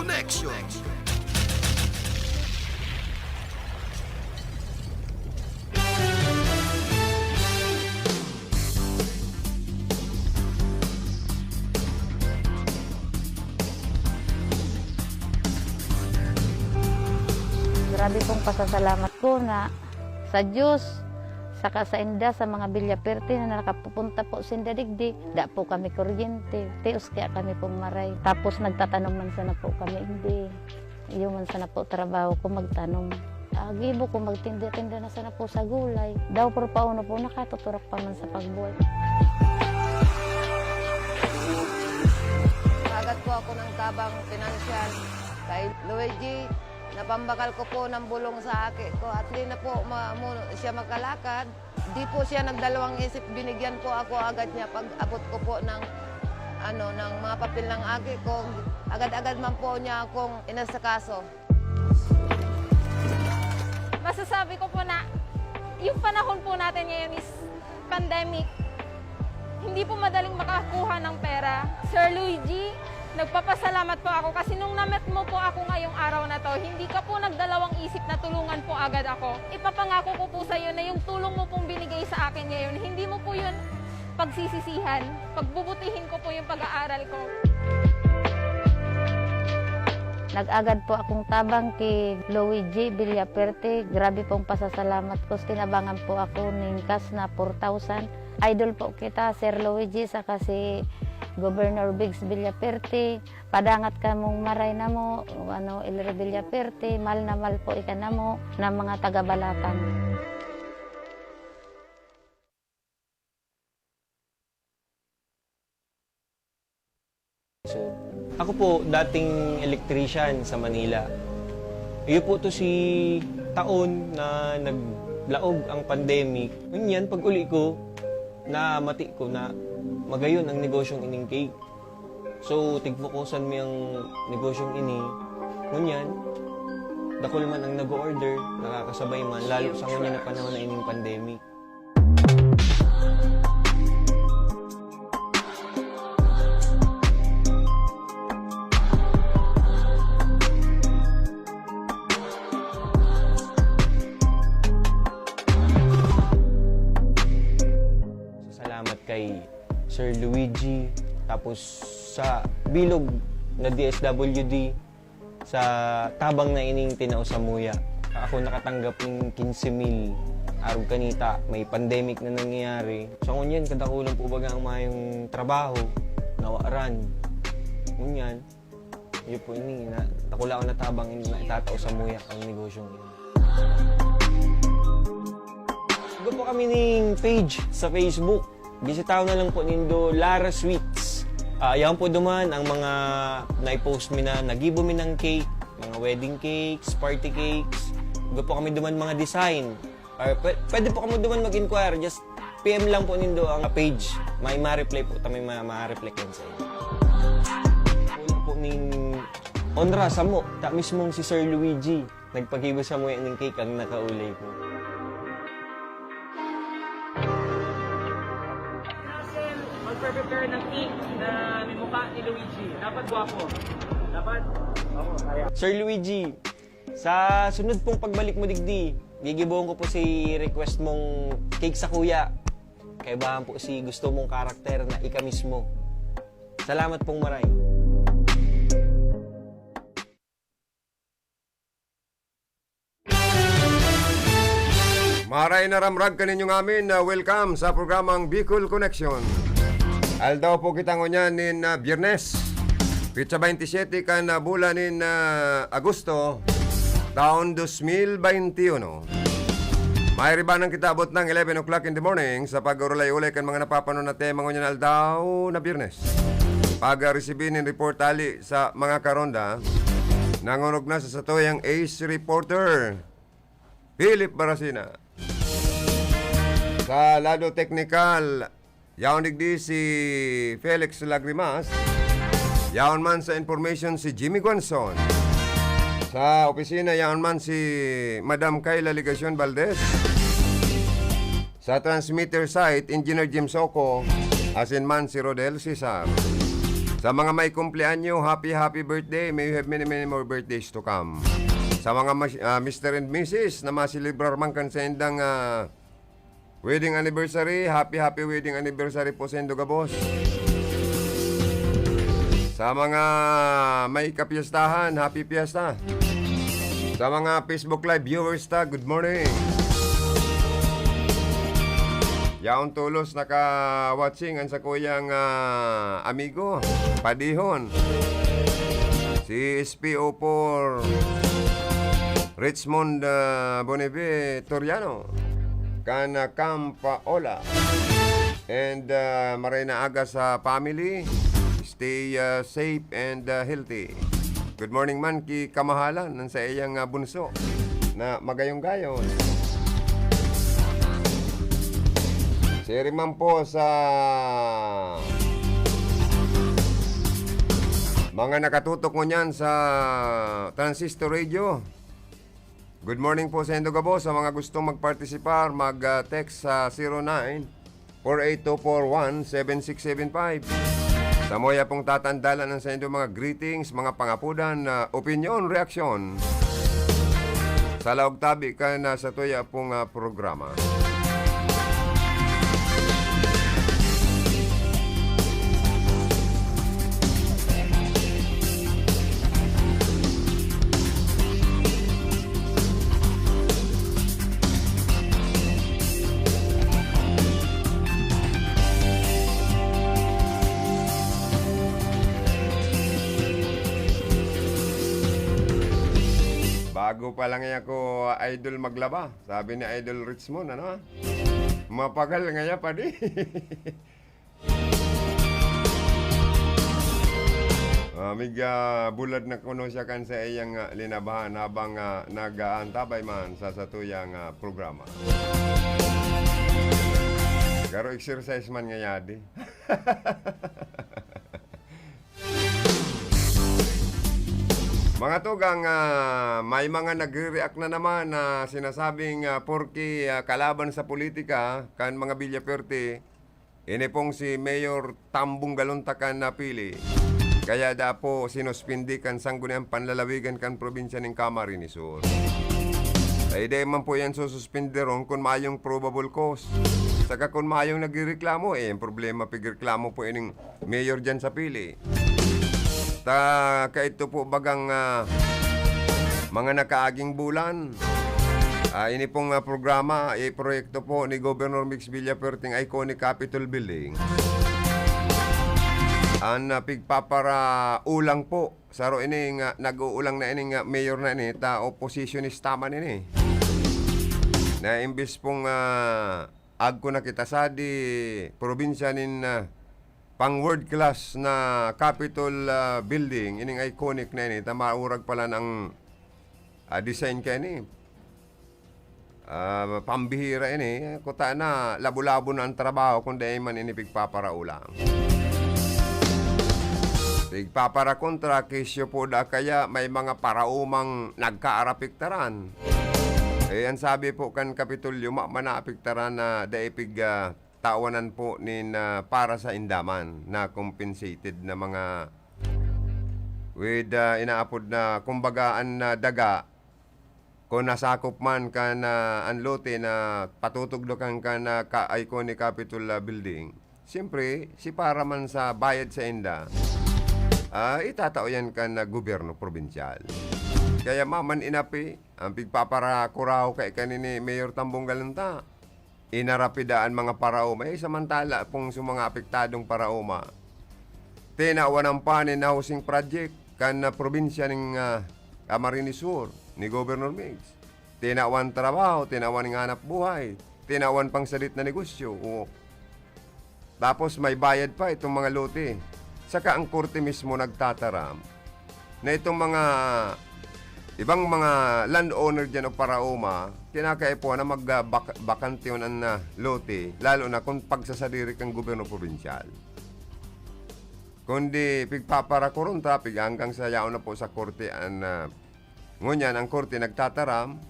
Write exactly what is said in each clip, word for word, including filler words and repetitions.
Connection. Grabe pong pasasalamat ko na sa Diyos, saka sa inda, sa mga Villaperte na nakapupunta po sinda digdi, da po kami kuryente. Tios kaya kami pong maray. Tapos nagtatanom man sana po kami, hindi. Iyo man sana po trabaho ko, magtanom. Ah, gibo ko, magtinda-tinda na sana po sa gulay. Daw por pauno po, nakatuturak pa man sa pagbuhay. Agad po ako ng tabang pinansyal kay Luigi. Napambakal ko po ng bulong sa aki ko. At di na po ma-, mo, siya makalakad. Di po siya nagdalawang isip, binigyan po ako agad niya pag abot ko po ng, ano, ng mga papel ng aki ko. Agad-agad man po niya akong inasikaso. Masasabi ko po na yung panahon po natin ngayon is pandemic. Hindi po madaling makakuha ng pera. Sir Luigi, nagpapasalamat po ako kasi nung na-meet mo po ako ngayong araw na to, hindi ka po nagdalawang isip na tulungan po agad ako. Ipapangako ko po sa iyo na yung tulong mo pong binigay sa akin ngayon, hindi mo po yun pagsisisihan. Pagbubutihin ko po yung pag-aaral ko. Nag-agad po akong tabang ki Luigi Villaperte. Grabe pong pasasalamat ko. Tinabangan po ako ning kas na four thousand. Idol po kita, Sir Luigi, saka si Governor Biggs Villaperte. Padangat kamong maray namo, ano, Ellery Villaperte, mal na mal po ika namo na mga taga-Balatan. So, ako po, dating electrician sa Manila. Iyo po to si taon na naglaog ang pandemic. Ngunyan, pag uli ko, namati ko na magayon ang negosyong ining cake. So, tigfokusan mi ang negosyong ini. Ngunyan, dakul man ang nag-order, nakakasabay man, lalo sa ngunyan na panahon na ining pandemic. Salamat kay Sir Luigi, tapos sa bilog na D S W D, sa tabang na ining tinao samuya. Ako nakatanggap ning quince mil. Arog kanita, may pandemic na nangyayari. Sa ngunyan, kadakulan po baga ang mayong trabaho, nawaran. Ngunyan, iyo po ini, na, dakula ko na tabang ini na itatao samuya ang negosyong ini. Iba po kami ning page sa Facebook. Bisitaon na lang po nindo Lara Sweets. Ah, yan po duman ang mga nai-post mi na nagibo mi ng cake, mga wedding cakes, party cakes. Iba po kami duman mga design. Or pwe- pwede po kamo duman mag-inquire. Just P M lang po nindo ang page. May ma-reply po. Kami ma- ma-reply kayo sa inyo. Wala po ning onra samo. Ta mismong si Sir Luigi. Nagpagibo samuya ning cake ang nakaulay ko. Magpre-prepare ng cake na may mukha ni Luigi. Dapat gwapo. Dapat? Oo, kaya. Sir Luigi, sa sunod pong pagbalik mo digdi, gigibohon ko po si request mong cake sa kuya. Kaibahan po si gusto mong karakter na ika mismo. Salamat pong maray. Maray na ramrag kaninyo ngamin na welcame sa programang Bicol Connection. Aldaw po kita ngunyan nin, ah, Biyernes, petsa baynte siyete kan, ah, bulan nin, ah, Agosto, taon dos mil baynte uno. May ribanan kita abot ng eleven o'clock in the morning sa pag-urulay-ulay kan mga napapanon na tema ngunyan aldaw na Biyernes. Pag-resibi nin report hali sa mga karonda, nangunog na sa satuyang ace reporter, Philip Barasina. Sa lado teknikal, yaon digdi si Felix Lagrimas. Yaon man sa information si Jimmy Guanzon. Sa opisina, yaon man si Madam Kayla Legacion Valdez. Sa transmitter site, Engineer Jim Soco, asin man si Rodel Cesar. Sa mga may kumpleanyo, happy, happy birthday. May you have many, many more birthdays to come. Sa mga mas- ah, Mister and Missus na maselebrar man kan saindang ah, wedding anniversary, happy, happy wedding anniversary po saindo gabos. Sa mga may kapiestahan, happy fiesta. Sa mga Facebook Live viewers ta, good morning. Yaon tolos naka-watching an sakuyang ah, amigo, padihon. Si S P O four Richmond ah, Bonivitoriano. Kan ah, Camp Paola. And ah, maray na aga sa family. Stay ah, safe and ah, healthy. Good morning man ki kamahalan, nang sa iyang ah, bunso na magayong-gayon. Siri man po sa mga nakatutok ngunyan sa Transistor Radio. Good morning po saindo gabos. Sa mga gustong magpartisipar, mag-text sa zero nine four eight two four one seven six seven five. Sa moya pong tatandalan ang saindo mga greetings, mga pangapudan, ah, opinyon, reaksyon. Sa laog tabi kan ah, satuya pong ah, programa. Bago pa lang ako idol maglaba, sabi ni Idol Richmond, ano? Mapagal ngaya, padi. Ah, mig, ah, bulad na kuno siya kan sa iyang ah, linabahan habang ah, nag-aantabay man sa satuyang ah, programa. Garo exercise man ngayadi. Mga tugang, ah, may mga nagre-react na naman na sinasabing ah, porke ah, kalaban sa politika kan mga Villaferte, ini pong si Mayor Tambong Galunta kan napili. Kaya da po sinuspindi kan sangguniang panlalawigan kan probinsya nin Camarines Sur. Ay di man po yan sususpinderon kun mayong probable cause. Saka kun mayong nagrereklamo, eh, ang problema pigreklamo po ining mayor dyan sa pili. Ta, kaito po bagang ah, mga nakaaging bulan. Ah, ini pong ah, programa, eh, proyekto po ni Governor Mix Villafuerte ang iconic Capitol Building. Ang ah, pigpaparaulang po, saro ini nga nag-uulang na ini nga mayor na ini, ta oppositionista man ini. Na imbis pong ah, agko na kita sa di probinsya nin ah, pang world class na Capitol ah, building, ining iconic na ini, ta maurag pala ang ah, design ka ini. Ah, pambihira ini. Kuta na, labo-labo na ang trabaho kung dai man ini pigpaparaulang. Pigpaparakontra, kesyo po da kaya may mga paraumang nagkaarapiktaran. Eh, ang sabi po kan Kapitolyo, ma-, manaapiktaran na dai pig, ah, tawanan po nin, ah, para sa indaman na compensated na mga with, ah, inaapod na, kumbaga, an, ah, daga, kung nasakop man kan, ah, an lote na patutugdokan kan, ah, ka-, iconic Capitol, ah, building, siyempre, si para man sa bayad sa inda, ah, itatao yan kan, ah, gobyerno probinsyal. Kaya maman inapi, ang pigpaparakuraw kay kanini Mayor Tambong Galunta. Inarapida an mga paraoma, eh, samantala pong sa mga apektadong paraoma, tinawan ang panin na housing project kan, ah, probinsya ning, ah, Camarines Sur ni Governor Migs. Tinawan trabaho, tinawan ng hanap buhay, tinawan pang sadit na negosyo. O, tapos may bayad pa itong mga lote. Saka ang korte mismo nagtataram na itong mga ibang mga landowner dyan o paraoma, kinakaipuhan na mag, ah, bak-, bakante yun ang, ah, lote, lalo na kung pagsasadiri kang gobyerno probinsyal. Kundi pigpaparakurunta, pig-, hanggang sa yaon na po sa korte ang, ah, ngunyan ang korte nagtataram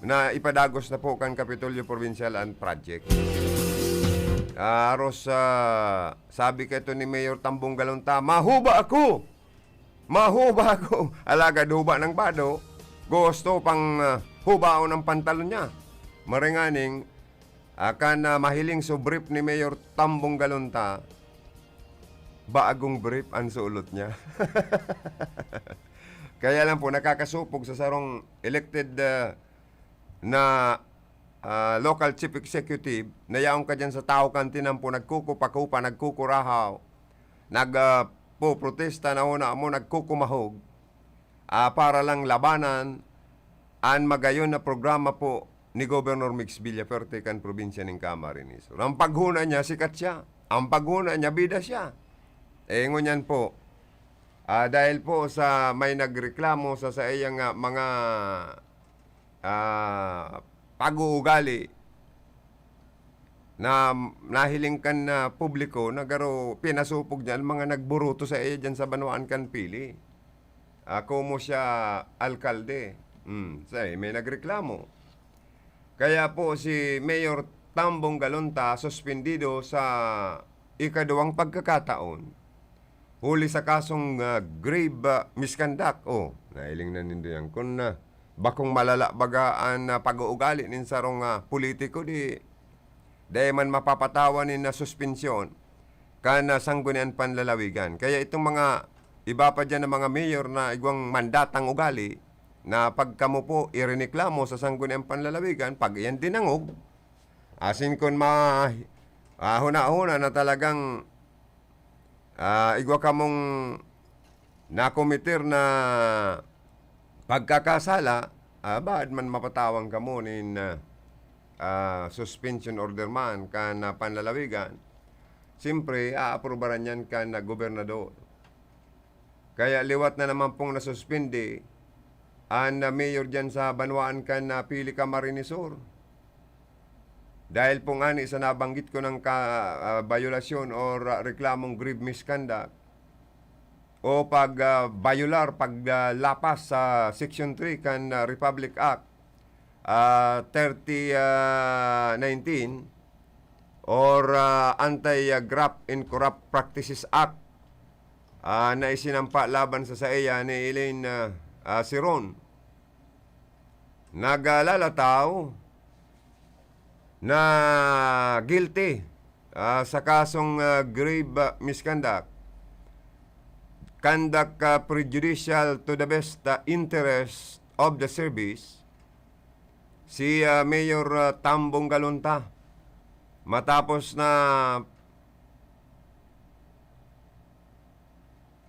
na ipadagos na po kan Kapitolyo Probinsyal ang project. Ah, aros, ah, sabi kaito ni Mayor Tambong Galunta, "Mahuba ako! Mahuba ako!" Alagad huba nang bado, gusto pang, ah, hubaon ang pantalon niya. Maringaning, ah, kan, ah, mahiling so brief ni Mayor Tambong Galunta, bagong brief ang sulot niya. Kaya lang po, nakakasupog sa sarong elected, ah, na, ah, local chief executive na yaon ka diyan sa tawo kan tinampo, nagkukupa-kupa, nagkukurahaw, nag, ah, poprotesta na una mo, nagkukumahog, ah, para lang labanan an magayon na programa po ni Governor Migs Villafuerte kan probinsya nin Camarines Sur. Ang paghuna niya, sikat siya. Ang paghuna niya, bida siya. Eh, ngunyan po, ah, dahil po sa may nagreklamo sa saiyang, ah, mga, ah, pag-uugali na nahiling kan, ah, publiko na garo pinasupog niya ang mga nagburuto sa iya diyan sa banwaan kan Pili. Ah, komo siya alkalde. Hmm, sa may nagreklamo. Kaya po si Mayor Tambong Galunta suspendido sa ikaduwang pagkakataon huli sa kasong, ah, grave, ah, misconduct. Oh, nahiling na nindo yan. Kun, ah, bakong malala baga an, ah, pag-uugali nin sarong, ah, politiko, di dai man mapapatawan nin, ah, suspensyon kan, ah, Sangguniang Panlalawigan. Kaya itong mga iba pa diyan na mga mayor na igwang mandatang ugali, na pag kamo po irereklamo sa Sangguniang Panlalawigan, pag iyan dinangog, asin kun ma-, ah, huna-huna na talagang, ah, igwa kamong nakometer na pagkakasala, ah, baad man mapatawan kamo nin, ah, ah, suspension order man kan, ah, panlalawigan, siyempre, aaprubaran yan kan, ah, gobernador. Kaya liwat na naman pong nasuspindi an, ah, mayor diyan sa banwaan kan, ah, Pili, Camarines Sur. Dahil po ngani sa nabanggit ko ng ka-, ah, bayolasyon or, ah, reklamong grave misconduct o pag, ah, bayolar, pag, ah, lapas sa Section three kan, ah, Republic Act, ah, thirty, ah, nineteen or, ah, Anti-, ah, Graft and Corrupt Practices Act, ah, na isinampa laban sa saiya ni Elaine, ah, ah, Siron. Naglalataw na guilty, ah, sa kasong, ah, grave, ah, misconduct, conduct, ah, prejudicial to the best, ah, interest of the service, si, ah, Mayor, ah, Tambong Galunta. Matapos na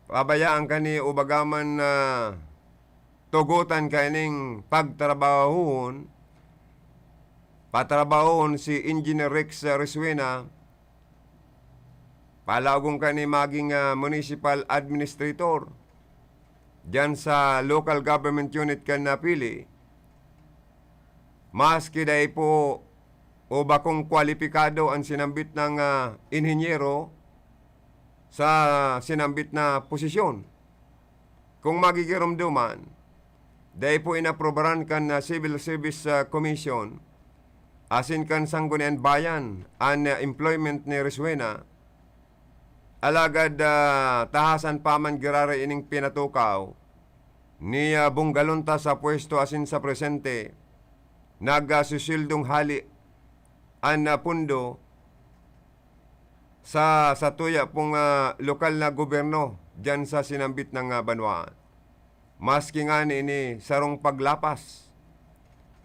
pabayaan kani o baga man na tugotan kaining pagtrabahohon, patrabahohon si Engineer Rex Resuena, palaogon kani maging, ah, municipal administrator diyan sa local government unit kan napili, maski dai po o bakong kwalipikado an sinambit nang, ah, inhenyero sa sinambit na posisyon. Kung magigiromdoman, dai po inaprobaran kan, ah, Civil Service, ah, Commission asin kan Sangguniang Bayan an, ah, employment ni Resuena. Alagad, ah, tahasan pa man giraray ining pinatukaw ni, ah, Bong Galunta sa pwesto asin sa presente, nagsusweldong hali an, ah, pundo sa satuya pong, ah, lokal na gobyerno diyan sa sinambit na, ah, banwaan. Maski ngani ini sarong paglapas,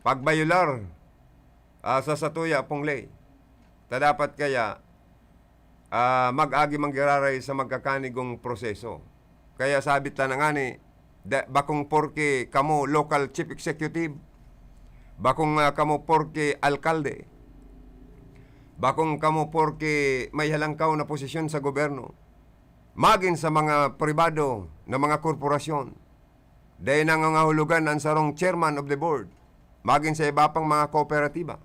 pagbayolar, ah, sa satuya pong ley, ta dapat kaya, ah, mag-agi man giraray sa magkakanigong proseso. Kaya sabi ta na ngani, da-, bakong porke kamo local chief executive, bakong, ah, kamo porke alkalde, bakong kamo porke may halangkaw na posisyon sa gobyerno, magin sa mga pribado na mga korporasyon, dai nangangahulugan an sarong chairman of the board, magin sa iba pang mga kooperatiba,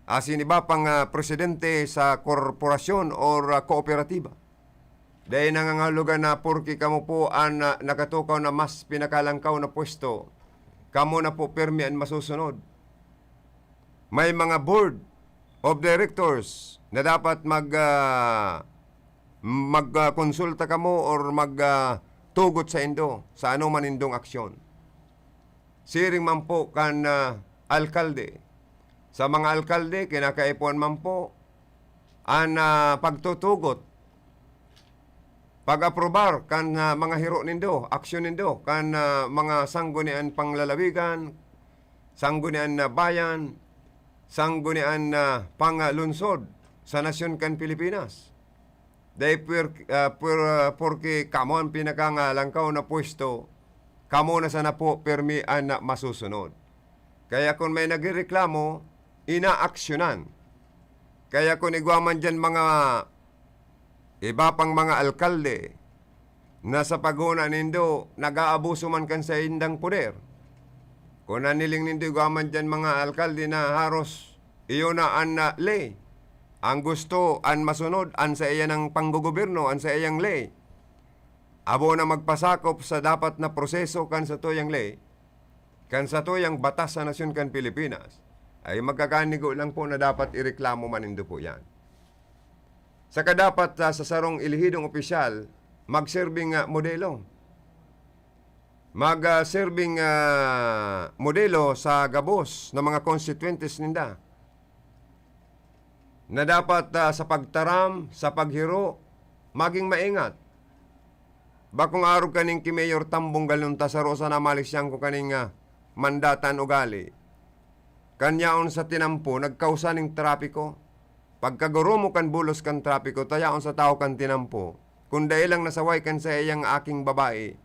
asin iba pang, ah, presidente sa korporasyon or, ah, kooperatiba. Dai nangangahulugan na porke kamo po an, ah, nakatukaw na mas pinakalangkaw na pwesto, kamo na po pirmi an masusunod. May mga board of Directors na dapat mag, ah, mag, ah, konsulta kamo or mag, ah, tugot saindo sa anoman nindong aksyon. Siring man po kan, ah, alkalde. Sa mga alkalde, kinakaipuhan man po an, ah, pagtutugot, pag-aprobar kan, ah, mga hiro nindo, aksyon nindo, kan, ah, mga sangguniang panglalawigan, sangguniang, ah, bayan, sangguniang, ah, panglungsod sa nasyon kan Pilipinas. Dai puwer-, ah, puwer-, ah, porke kamo an pinakangalangkaw na pwesto, kamo na sana po pirmi an masusunod. Kaya kun may nagrereklamo, inaaksyonan. Kaya kun igwa man diyan mga iba pang mga alkalde na sa paghona nindo nag-aabuso man kan saindang poder, kun naniling nindo igwa man diyan mga alkalde na haros iyo na an, ah, ley, ang gusto, an masunod, an saiya nang panggogobyerno, an saiyang ley, abo na magpasakop sa dapat na proseso kan satuyang ley, kan satuyang batas sa nasyon kan Pilipinas, ay magkakanigo lang po na dapat ireklamo man nindo po yan. Saka dapat, ah, sa sarong elehidong opisyal, magserbing, ah, modelo. Mag, ah, serbing, ah, modelo sa gabos na mga konstituyentes ninda, na dapat, ah, sa pagtaram, sa paghiro, maging maingat. Bakong arog kaning ki Mayor Tambong Galunta, saro sana malisyang ko kaning, ah, mandatan ugali. Kan yaon sa tinampo, nagkausa ning trapiko. Pagkagurumo kan bulos kan trapiko, ta yaon sa tawo kan tinampo, kun dai lang nasaway kan saiyang aking babae,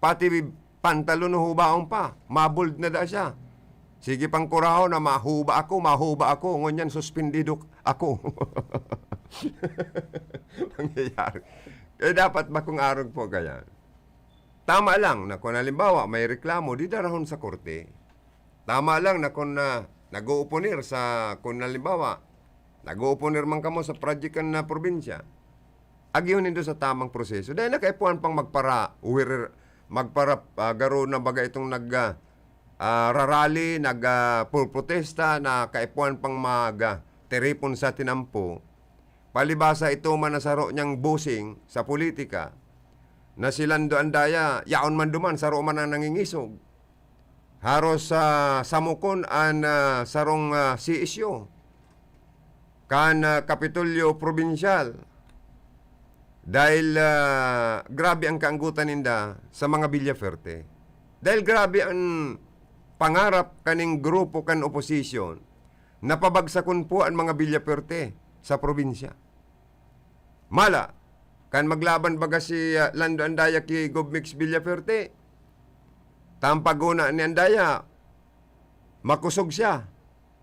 pati pantalon hubaon pa, mabold na daa siya. Sige pang kurahon na, "Mahuba ako, mahuba ako." Ngunyan, suspindido ako. Nangyayari. Kaya dapat bakong arog po kaya. Tama lang na kung halimbawa may reklamo, di darahon sa korte. Tama lang na kung, ah, nag-uuponir sa, kung halimbawa, nag-uuponir man kamo sa project kan na probinsya, agihon nindo sa tamang proseso. Dahil nakaipuhan pang magpara-, wir-, magpara-, ah, garo na baga itong nag, ah, ah, rarally, nag, ah, purprotesta, na kaipuhan pang mag, ah, tiripon sa tinampo. Palibasa ito man na saro niyang bossing sa politika, na si Lando Andaya, yaon man duman, saro man ang nangingisog. Haros sa samukon an, ah, sarong, ah, C S U kan, ah, Kapitolyo Probinsyal. Dahil, ah, grabe ang kaanggotan ninda sa mga Villafuerte. Dahil grabe ang pangarap kaning grupo kan oposisyon na pabagsakon po an mga Villafuerte sa probinsya. Mala, kan maglaban baga si, ah, Lando Andaya ki Gov Mix Villafuerte, ta an paghona ni Andaya, makosog siya.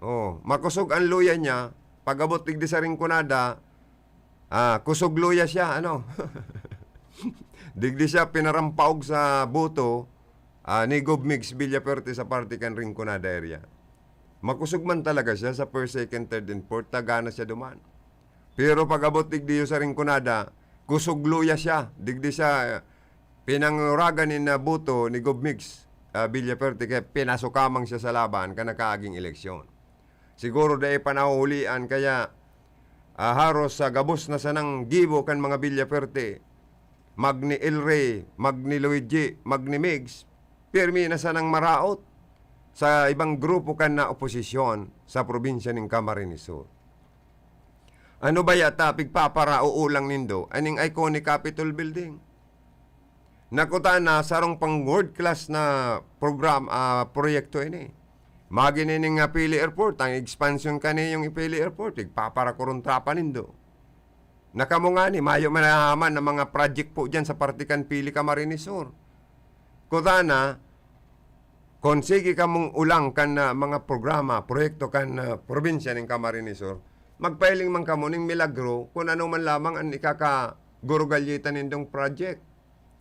Oh, makosog an luya niya, pag-abot digdi sa Rinconada, ah, kosog luya siya, ano? Digdi siya pinarampaog sa boto, ah, ni Gov Mix Villafuerte sa parte kan Rinconada area. Makosog man talaga siya sa first, second, third, and fourth, ta gana siya duman. Pero pag-abot digdi sa Rinconada, kosog luya siya. Digdi siya, eh, pinanguragan nin, ah, boto ni Gov Mix, ah, Villafuerte, kaya pinasukamang siya sa laban kan nakaaging eleksyon. Siguro dai pa nahuhulian, kaya, ah, haros sa gabos na sanang gibo kan mga Villafuerte, mag ni El Rey, mag ni Luigi, mag ni Migs, pirmi na sanang maraot sa ibang grupo kan na oposisyon sa probinsya nin Camarines Sur. Ano ba yata pigpapara o ulang nindo aning iconic Capitol Building? Nakutana, sarong pang world class na program, ah, proyekto ini. Magi nining, ah, Pili Airport, ang expansion kaniyong Pili Airport, igpaparakuruntra pa nindo. Na kamo ngani, mayo man nahaman na mga project po diyan sa parte kan Pili Camarines Sur. Kutana, kun sige kamong ulang kan, ah, mga programa, proyekto kan, ah, probinsya nin Camarines Sur, magpahiling man kamo ning milagro kun ano man lamang an ikakagurugalyitan nindong project.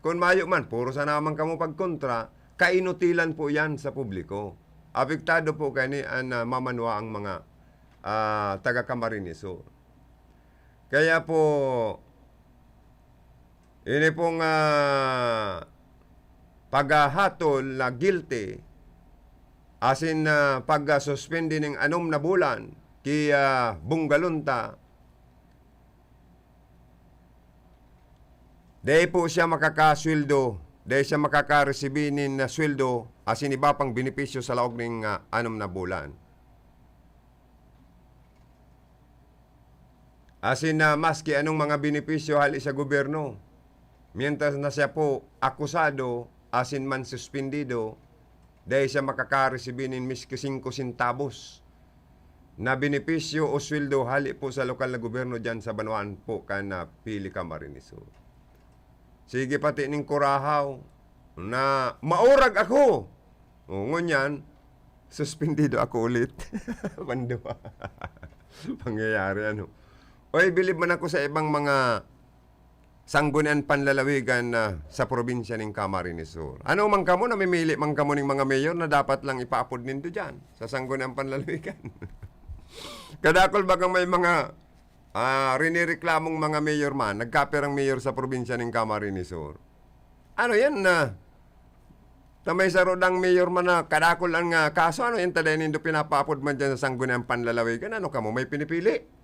Kun mayo man, puro sana man kamo pagkontra, kainutilan po yan sa publiko. Apektado po kani an, ah, mamanwaang mga, ah, taga Camarines Sur. Kaya po, ini pong, ah, paghahatol na guilty, asin, ah, pagsuspende ning anom na bulan, ki, ah, Bungalonta, dai po siya makakasweldo, dai siya makakaresibi nin, ah, sweldo asin iba pang benepisyo sa laog ning, ah, anom na bulan. Asin na maski anong mga benepisyo hali sa gobyerno, mientras na siya po akusado asin man suspendido, dai siya makakaresibi nin miski singko sentabos na benepisyo o sweldo hali po sa lokal na gobyerno diyan sa banwaan po kan, ah, Pili, Camarines Sur. Sige pati ning Curaçao na maurag ako. O, ngunyan, suspendido ako ulit. Panduwa. Pangyayari, ano? Oy, bilib man ako sa ibang mga sanggunian panlalawigan na sa probinsya ning Camarines Sur. Ano man kamo, namimili man kamo ning mga mayor na dapat lang ipaapod nindo diyan sa sanggunian panlalawigan. Kadakol bagang may mga, ah, rinireklamong mga mayor man, nagkapirang mayor sa probinsya ning Camarines Sur. Ano yan na? Ta may saro dang mayor man na kadakol an, ah, kaso, ano yan, ta dai nindo pinapaapod man diyan sa sanggunian panlalawigan? Ano kamo, may pinipili?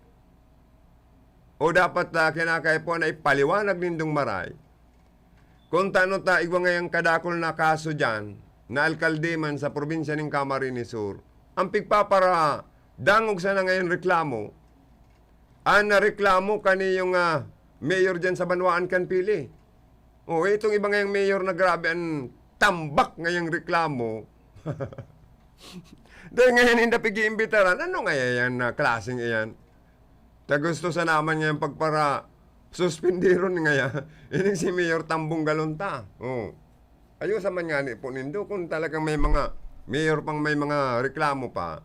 O dapat, ah, kinakaipuhan na ipaliwanag nindong maray kung tano ta igwa ngayang kadakol na kaso diyan na alkalde man sa probinsya ning Camarines Sur, ang pigpaparadangog sana ngayang reklamo, an reklamo kaniyong, ah, mayor diyan sa banwaan kan Pili. O, itong iba ngayang mayor na grabe an tambak ngayang reklamo. Dahil ngayon, hindi pag-iimbitaran. Ano ngaya yan na klaseng iyan? Ta gusto sana man ngayang pagpara-, suspendiron ngaya. Ining si Mayor Tambong Galunta. Oh. Ayusa man ngani po nindo kung talagang may mga mayor pang may mga reklamo pa.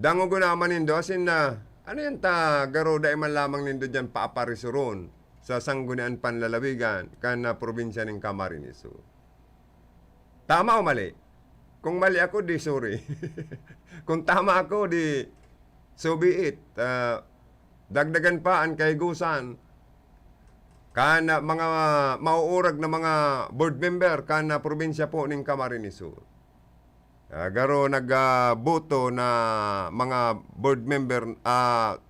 Dangogon naman nindo, asin na, ano yan ta, garo dai man lamang nindo diyan paaparisoron sa sanggunian panlalawigan kan, ah, probinsya ning Camarines Sur. Tama o mali? Kung mali ako, di sorry. Kung tama ako, di so be it. Ah, dagdagan pa an kahigusan kan, ah, mga mauurag na mga board member kan, ah, probinsya po ning Camarines Sur. Ah, garo nag, ah, boto na mga board member, ah,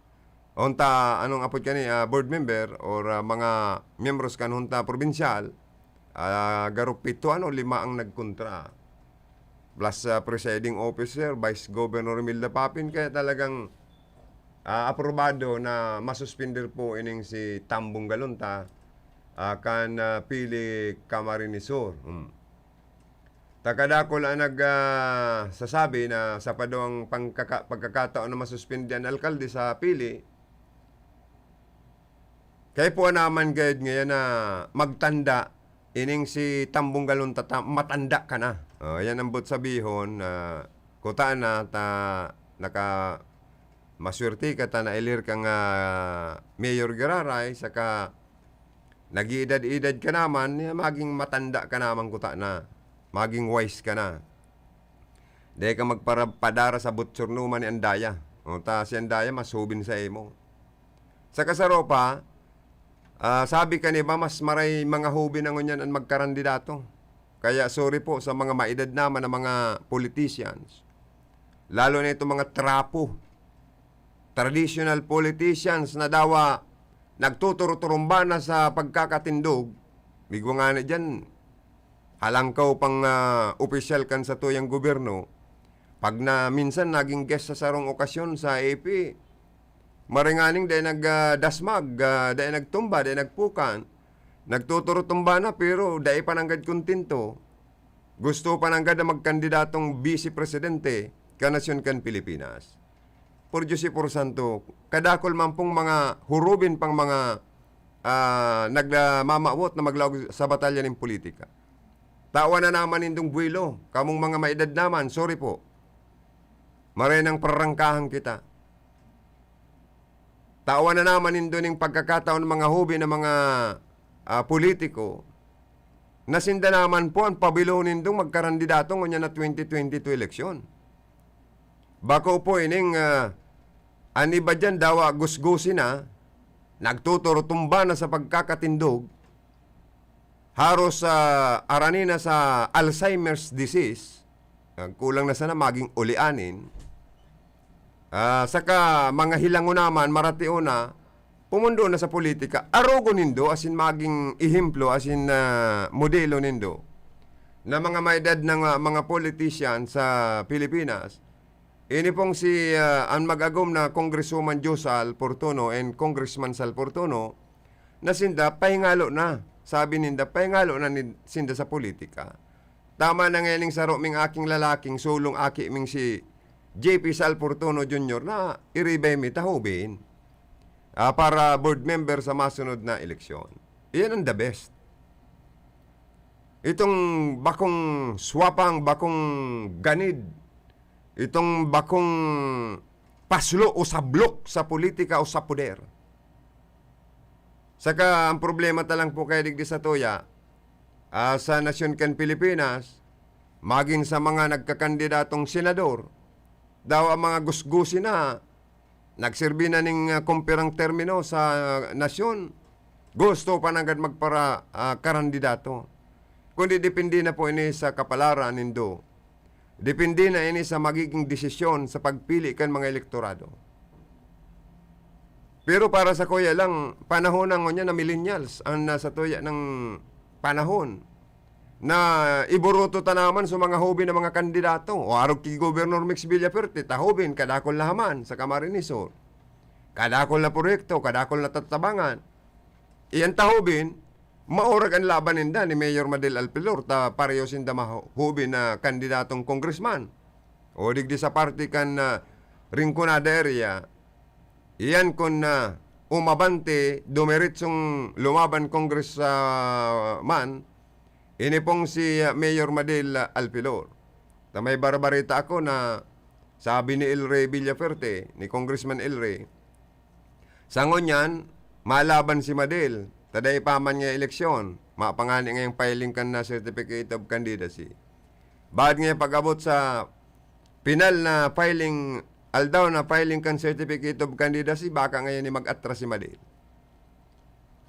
junta, anong apod kani, ah, board member or, ah, mga miyembros kan junta probinsyal, ah, garo pito, ano, lima ang nagkontra. Plus, ah, presiding officer, Vice Governor Imelda Papin, kaya talagang, ah, aprobado na masuspender po ining si Tambong Galunta, ah, kan, ah, Pili Camarines Sur. Hmm. Ta kadakul an nag, ah, sasabi na sa padong pangkaka-, pagkakataon na masuspindi an alkalde sa Pili, kaipuhan naman gayod ngayon na magtanda ining si Tambong Galunta ta matanda ka na. Oh, yan ang but sabihon na kuta na ta naka-, maswerte ka ta naelir kang, ah, mayor giraray, saka nag-iidad-idad ka naman, ya maging matanda ka naman kuta na, maging wise ka na. Dai ka magpara-, padara sa butsurnuman ni Andaya. O, ta si Andaya mas hubin sa imo. Sa kasaro pa, ah, sabi ka ni ba, mas maray mga hubin na ngunyan an magkarandidato. Kaya sorry po sa mga maedad naman na mga politicians. Lalo na itong mga trapo. Traditional politicians na dawa nagtuturuturumba na sa pagkakatindog. Migwa ngani diyan, halangkaw pang, ah, opisyal kan satuyang gobyerno, pag na minsan naging guest sa sarong okasyon sa A P, maray nganing dai nag, ah, dasmag, ah, dai nagtumba, dai nagpukan, nagtuturutumba na, pero dai pa nanggad kontento. Gusto pa nanggad na magkandidatong bise presidente kan nasyon kan Pilipinas. Por Diyos y por Santo, kadakul man pong mga hurubin pang mga, ah, nagla-, mamawot na maglaog sa batalya nin politika. Tawan na naman nindong buwelo, kamong mga maedad naman, sorry po. Maray nang prarangkahan kita. Tawan na naman nindo ning pagkakataon, mga hobi na mga, ah, politiko, na sinda naman po an pabilo nindong magkarandidato ngunyan na twenty twenty-two eleksyon. Bako po ining, ah, an iba diyan dawa gusgusi na, nagtuturutumba na sa pagkakatindog, haros, ah, arani na sa Alzheimer's disease, nagkulang na sana maging ulianin, Ah, saka mga hilangon naman, maratio na, pumundo na sa politika. Arogon nindo, asin maging ehemplo, asin, ah, modelo nindo, na mga may edad na nga mga politician sa Pilipinas, ini pong si, ah, an mag-agom na Congresswoman Jo Sal Portuno and Congressman Sal Portuno, na sinda pahingalo na. Sabi ninda, pahingalo na nin-, sinda sa politika. Tama na nganing saro ming aking lalaking sulong aki ming si J P Sal Portuno Junior na i-revive mi tahubin, ah, para board member sa masunod na eleksyon. Iyan ang the best. Itong bakong swapang, bakong ganid, itong bakong paslo o sablok sa politika o sa poder. Saka ang problema ta lang po kaya digdi sa tuya, ah, sa nasyon kan Pilipinas, magin sa mga nagkakandidatong senador, daw ang mga gusgusi na, nagserbi na ning, ah, kumpirang termino sa nasyon, gusto pa nanggad magpara-, ah, karandidato. Kundi depende na po ini sa kapalaran nindo. Depende na ini sa magiging desisyon sa pagpili kan mga elektorado. Pero para sa kuya lang, panahon na ngunyan na millennials ang nasa tuya ng panahon na iburuto ta naman sa mga hobi na mga kandidato. O arog ki Gobernador Mix Villafuerte, ta hobi, kadakol na haman sa Camarines Sur. Kadakol na proyekto, kadakol na tatabangan. Iyan ta hobi, maurag an laban ninda ni Mayor Madel Alpilor, ta pareho sinda maho-, hobi na kandidatong congressman. O digdi sa parte kan, ah, Rinconada area, iyan kun, ah, umabante, dumiretsong lumaban congressman, ini pong si, ah, Mayor Madel, ah, Alpilor. Ta may barbarita ako na sabi ni El Rey Villafuerte, ni Congressman El Rey, sa ngunyan, malaban si Madel, ta dai pa man nga eleksyon, mapangani ngayang filing kan na Certificate of Candidacy. Baad ngaya pag-abot sa pinal na filing, aldaw na filing kan Certificate of Candidacy, baka ngayon ni mag-atras si Madel.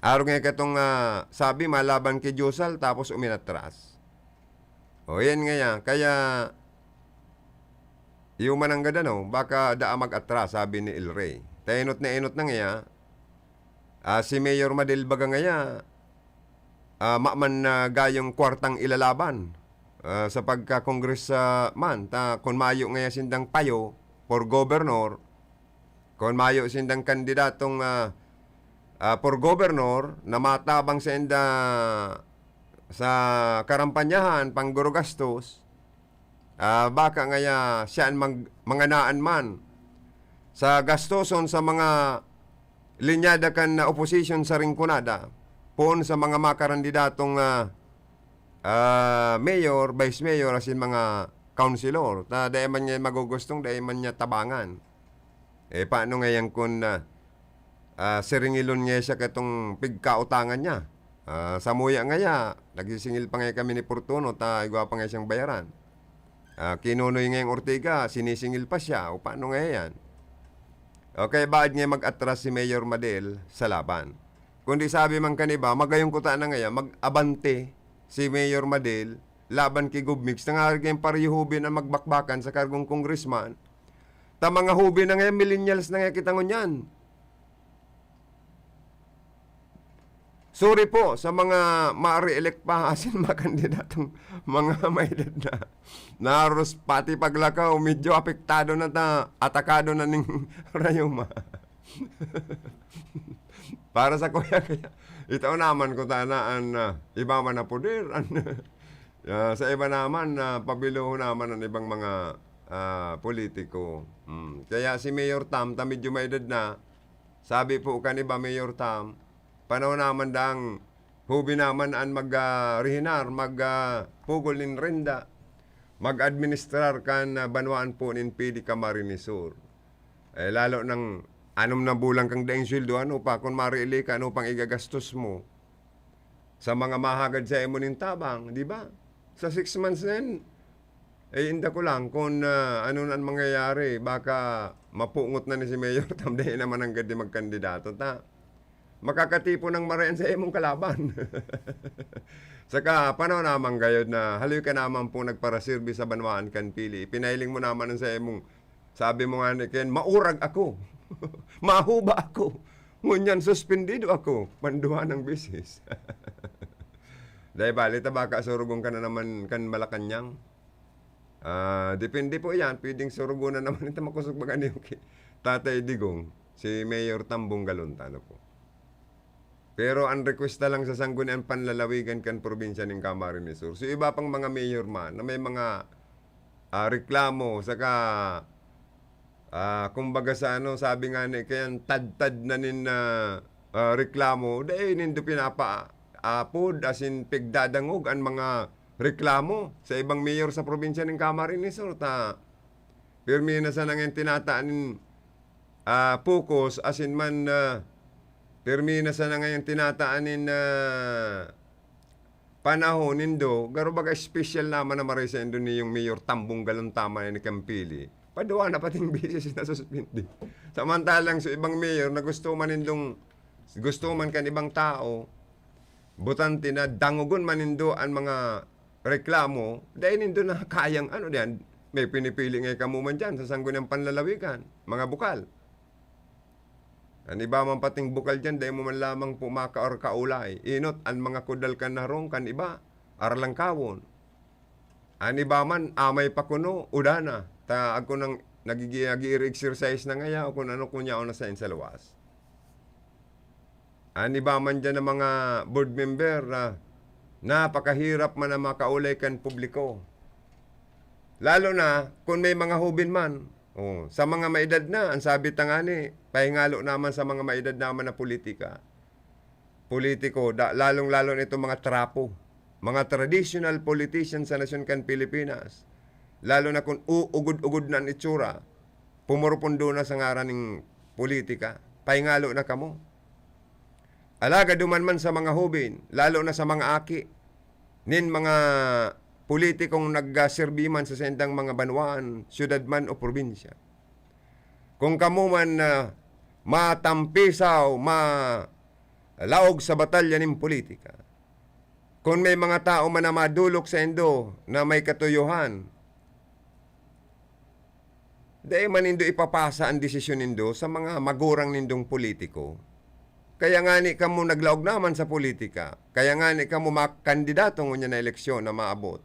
Arog ngaya katong, ah, sabi, malaban ki Josal, tapos uminatras. O, yan ngaya. Kaya, iyo man ang gadano, baka daa mag-atras, sabi ni El Rey. Ta enot na enot na ngaya, ah, si Mayor Madel baga ngaya, ah, maman na gayong kwartang ilalaban, ah, sa pagka-congressman. Ta kun mayo ngaya sindang payo for governor, kun mayo sindang kandidatong, ah, ah, for governor na matabang sa inda sa karampanyahan, panggurugastos, ah, baka ngaya siya an mag-, manganaan man sa gastoson sa mga linyada kan opposition sa Rinconada, poon sa mga makarandidatong, ah, ah, mayor, vice mayor, asin mga councilor. Ta dai man niya magugustong, dai man niya tabangan. Eh, paano ngayan kun, ah, ah, siringilon niya siya katong pigkautangan niya? Ah, samuya ngaya, nagsisingil pa ngaya kami ni Fortuno, ta igwa pa ngaya siyang bayaran. Ah, kinunoy ngayang Ortega, sinisingil pa siya. O, paano ngaya yan? O, kaya baad ngaya mag-atras si Mayor Madel sa laban? Kundi sabi man kan iba, magayong kuta na ngaya, mag-abante si Mayor Madel laban ki Gov Mix, tangarig ngayang pareho hobi na magbakbakan sa kargong congressman. Ta mga hobi na ngaya, millennials na ngaya kita ngunyan. Sorry po sa mga ma-re-elect pa asin mga kandidatong mga may edad na. Naros pati paglakaw, medyo apektado na ta, atakado na ning rayuma. Para sa kuya, kaya ito naman ko tana an, ah, iba man na poder, an, ah, sa iba naman, ah, pabiluho naman ang ibang mga, ah, politiko. Hmm, kaya si Mayor Tam, ta medyo may edad na, sabi po kan iba, Mayor Tam, panahon naman dang hobi naman an mag, ah, rihinar, mag, ah, pugol nin renda, mag-administrar kan, ah, banwaan po nin P D Camarines Sur. Eh, lalo nang anom na bulan kang daing sweldo, ano pa, kun mareelect ka, ano pang igagastos mo sa mga mahagad sa imo nin tabang, di ba? Sa six months na yan, eh, inda ko lang kung, ah, ano na ang mangyayari. Baka mapungot na ni si Mayor Tam, dahil naman ang gadi magkandidato, ta. Makakatipon ng marayan sa imong kalaban. Saka, panahon naman gayod na haloy ka naman pong nagparaserbi sa banwaan kan pili. Pinahiling mo naman ang sa imong Sabi mo nga ni Ken, "Maurag ako. Mahuba ako. Ngunyan, suspendido ako. Panduwa ng bisis." Dai bali ta baka surugon ka na naman kan Malacañang. Ah, depende po yan. Pwedeng surugon na naman ito, makusog mag-ano yung ki-, Tatay Digong, si Mayor Tambong Galunta, ano po. Pero ang request na lang sa Sangguniang Panlalawigan kan probinsya nin Camarines Sur. So, iba pang mga mayor man na may mga, ah, reklamo, saka, ah, kumbaga sa ano, sabi nga ni, kaya tadtad na nin, ah, ah, reklamo, dai nindo pinapa-, apod, as in, pigdadangog an mga reklamo sa ibang mayor sa probinsya nin Camarines Sur. Ta, pirmi na sana ngayon tinataan nin, ah, focus, as in man, ah, pirmi na sana ngayon tinataan nin, ah, panahon nindo, garo baga special naman na maray saindo niyong Mayor Tambong Galunta man ni Campili. Paduwa na pating bisis na suspindi. Samantalang sa ibang mayor na gusto man nindong, gusto man kan ibang tao, butante na dangogon man nindo an mga reklamo, dai nindo na kayang ano diyan, may pinipili ngay kamo man diyan sa Sangguniang Panlalawigan, mga bukal. An iba man pating bukal diyan, dai mo man lamang po makaor kaulay. Inot an mga kudal kan harong kan iba, aralangkawon. An iba man, amay pa kuno, uda na. Ta agko nang nagigi-, nag-i-exercise na ngaya o kung ano, kung yaon na sa insa luwas. An iba man diyan na mga board member, ah, napakahirap man na makaulay kan publiko. Lalo na kung may mga hubin man. Oh, sa mga maedad na, ang sabi ta ngani, pahingalo naman sa mga maedad naman na politika. Politiko, da-, lalong-lalo na itong mga trapo, mga traditional politicians sa nasyon kan Pilipinas. Lalo na kung uugod-ugod na an itsura, pumurupundo na sa ngaran ning politika. Pahingalo na kamo. Alagad duman man sa mga hubin, lalo na sa mga aki nin mga politikong nagserbi man sa saindang mga banwaan, syudad man o probinsya. Kung kamo man, ah, matampisaw, malaog sa batalya nin politika, kun may mga tawo man na madolok saindo na may katuyohan, dai man nindo ipapasa an desisyon nindo sa mga magurang nindong politiko. Kaya ngani kamo naglaog naman sa politika. Kaya ngani kamo makandidato ngunyan na eleksyon na maabot.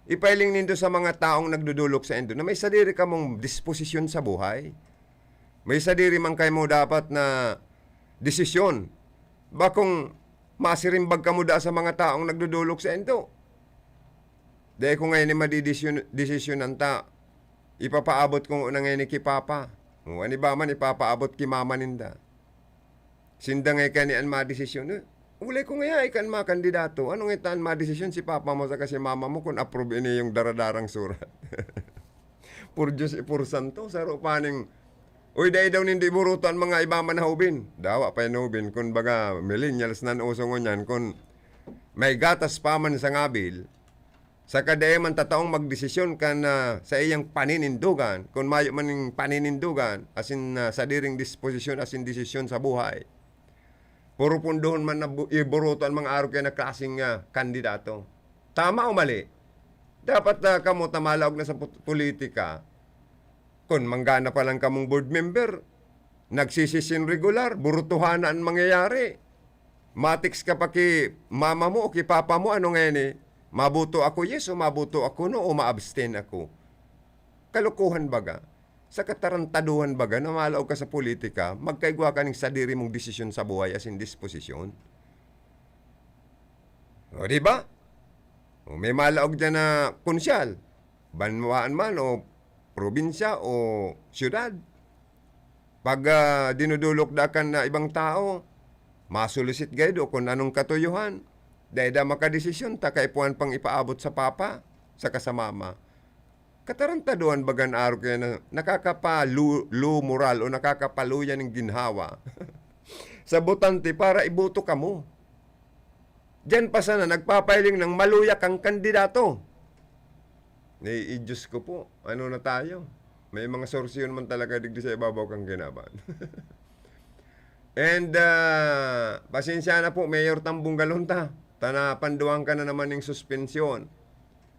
Ipahiling nindo sa mga taong nagdodolok saindo na may sadiri kamong disposisyon sa buhay. May sadiri man kamo dapat na desisyon. Bakong masirimbag kamo daa sa mga taong nagdodolok saindo. Dai ko ngayon madidisyon-, desisyonan ta. Ipapaabot ko ngona ngayon ki Papa. O, an iba man, ipapaabot ki Mama ninda. Sinda ngay kani an madesisyon, eh. Ulay ko ngaya, ika an makandidato. Ano ngay ta an madesisyon si Papa mo saka si Mama mo kun approve ini yung daradarang surat? Por Diyos, i-por Santo, saro pa ning, "Uy, dai daw nindo iburuto an mga iba man na hubin." Dawa pa yan hubin. Kun baga, millennials na an uso ngunyan. Kun may gatas pa man sa ngabil, saka dai man tataong magdesisyon kan, ah, saiyang paninindogan, kun mayo man ning paninindogan, asin, ah, sadiring disposisyon, asin desisyon sa buhay. Purupundohon man na bu-, iburuto an mga arog kaya na klaseng, ah, kandidato. Tama o mali? Dapat, ah, kamo ta malaog na sa put-, politika. Kun manggana pa lang kamong board member, nagsisisin regular, burutuhana an mangyayari. Ma-text ka pa ki mama mo o ki papa mo, ano ngayon eh, maboto ako yes o maboto ako no o ma-abstain ako. Kalokohan baga. Sa katarantaduhan baga na malaog ka sa politika, magkaigwa ka ning sadiri mong desisyon sa buhay asin disposisyon. O, di ba? O, may malaog diyan na konsyal, banwaan man o probinsya o siyudad. Pag, ah, dinudulok da kan, ah, ibang tao, masulisit gayod o kun anong katuyohan, dai da makadesisyon ta kaipuhan pang ipaabot sa papa saka sa mama. Katarantaduhan baga an arog kaya na nakakapalu-, low moral o nakakapaluya nin ginhawa sa botante para iboto kamo. Diyan pa sana nagpapahiling ng maluya kang kandidato. Ni, i-, Diyos ko po, ano na tayo? May mga sorsyon man talaga digdi sa ibabaw kang kinaban. And, ah, pasensya na po, Mayor Tambong Galunta. Tana, panduwang ka na naman ning suspensyon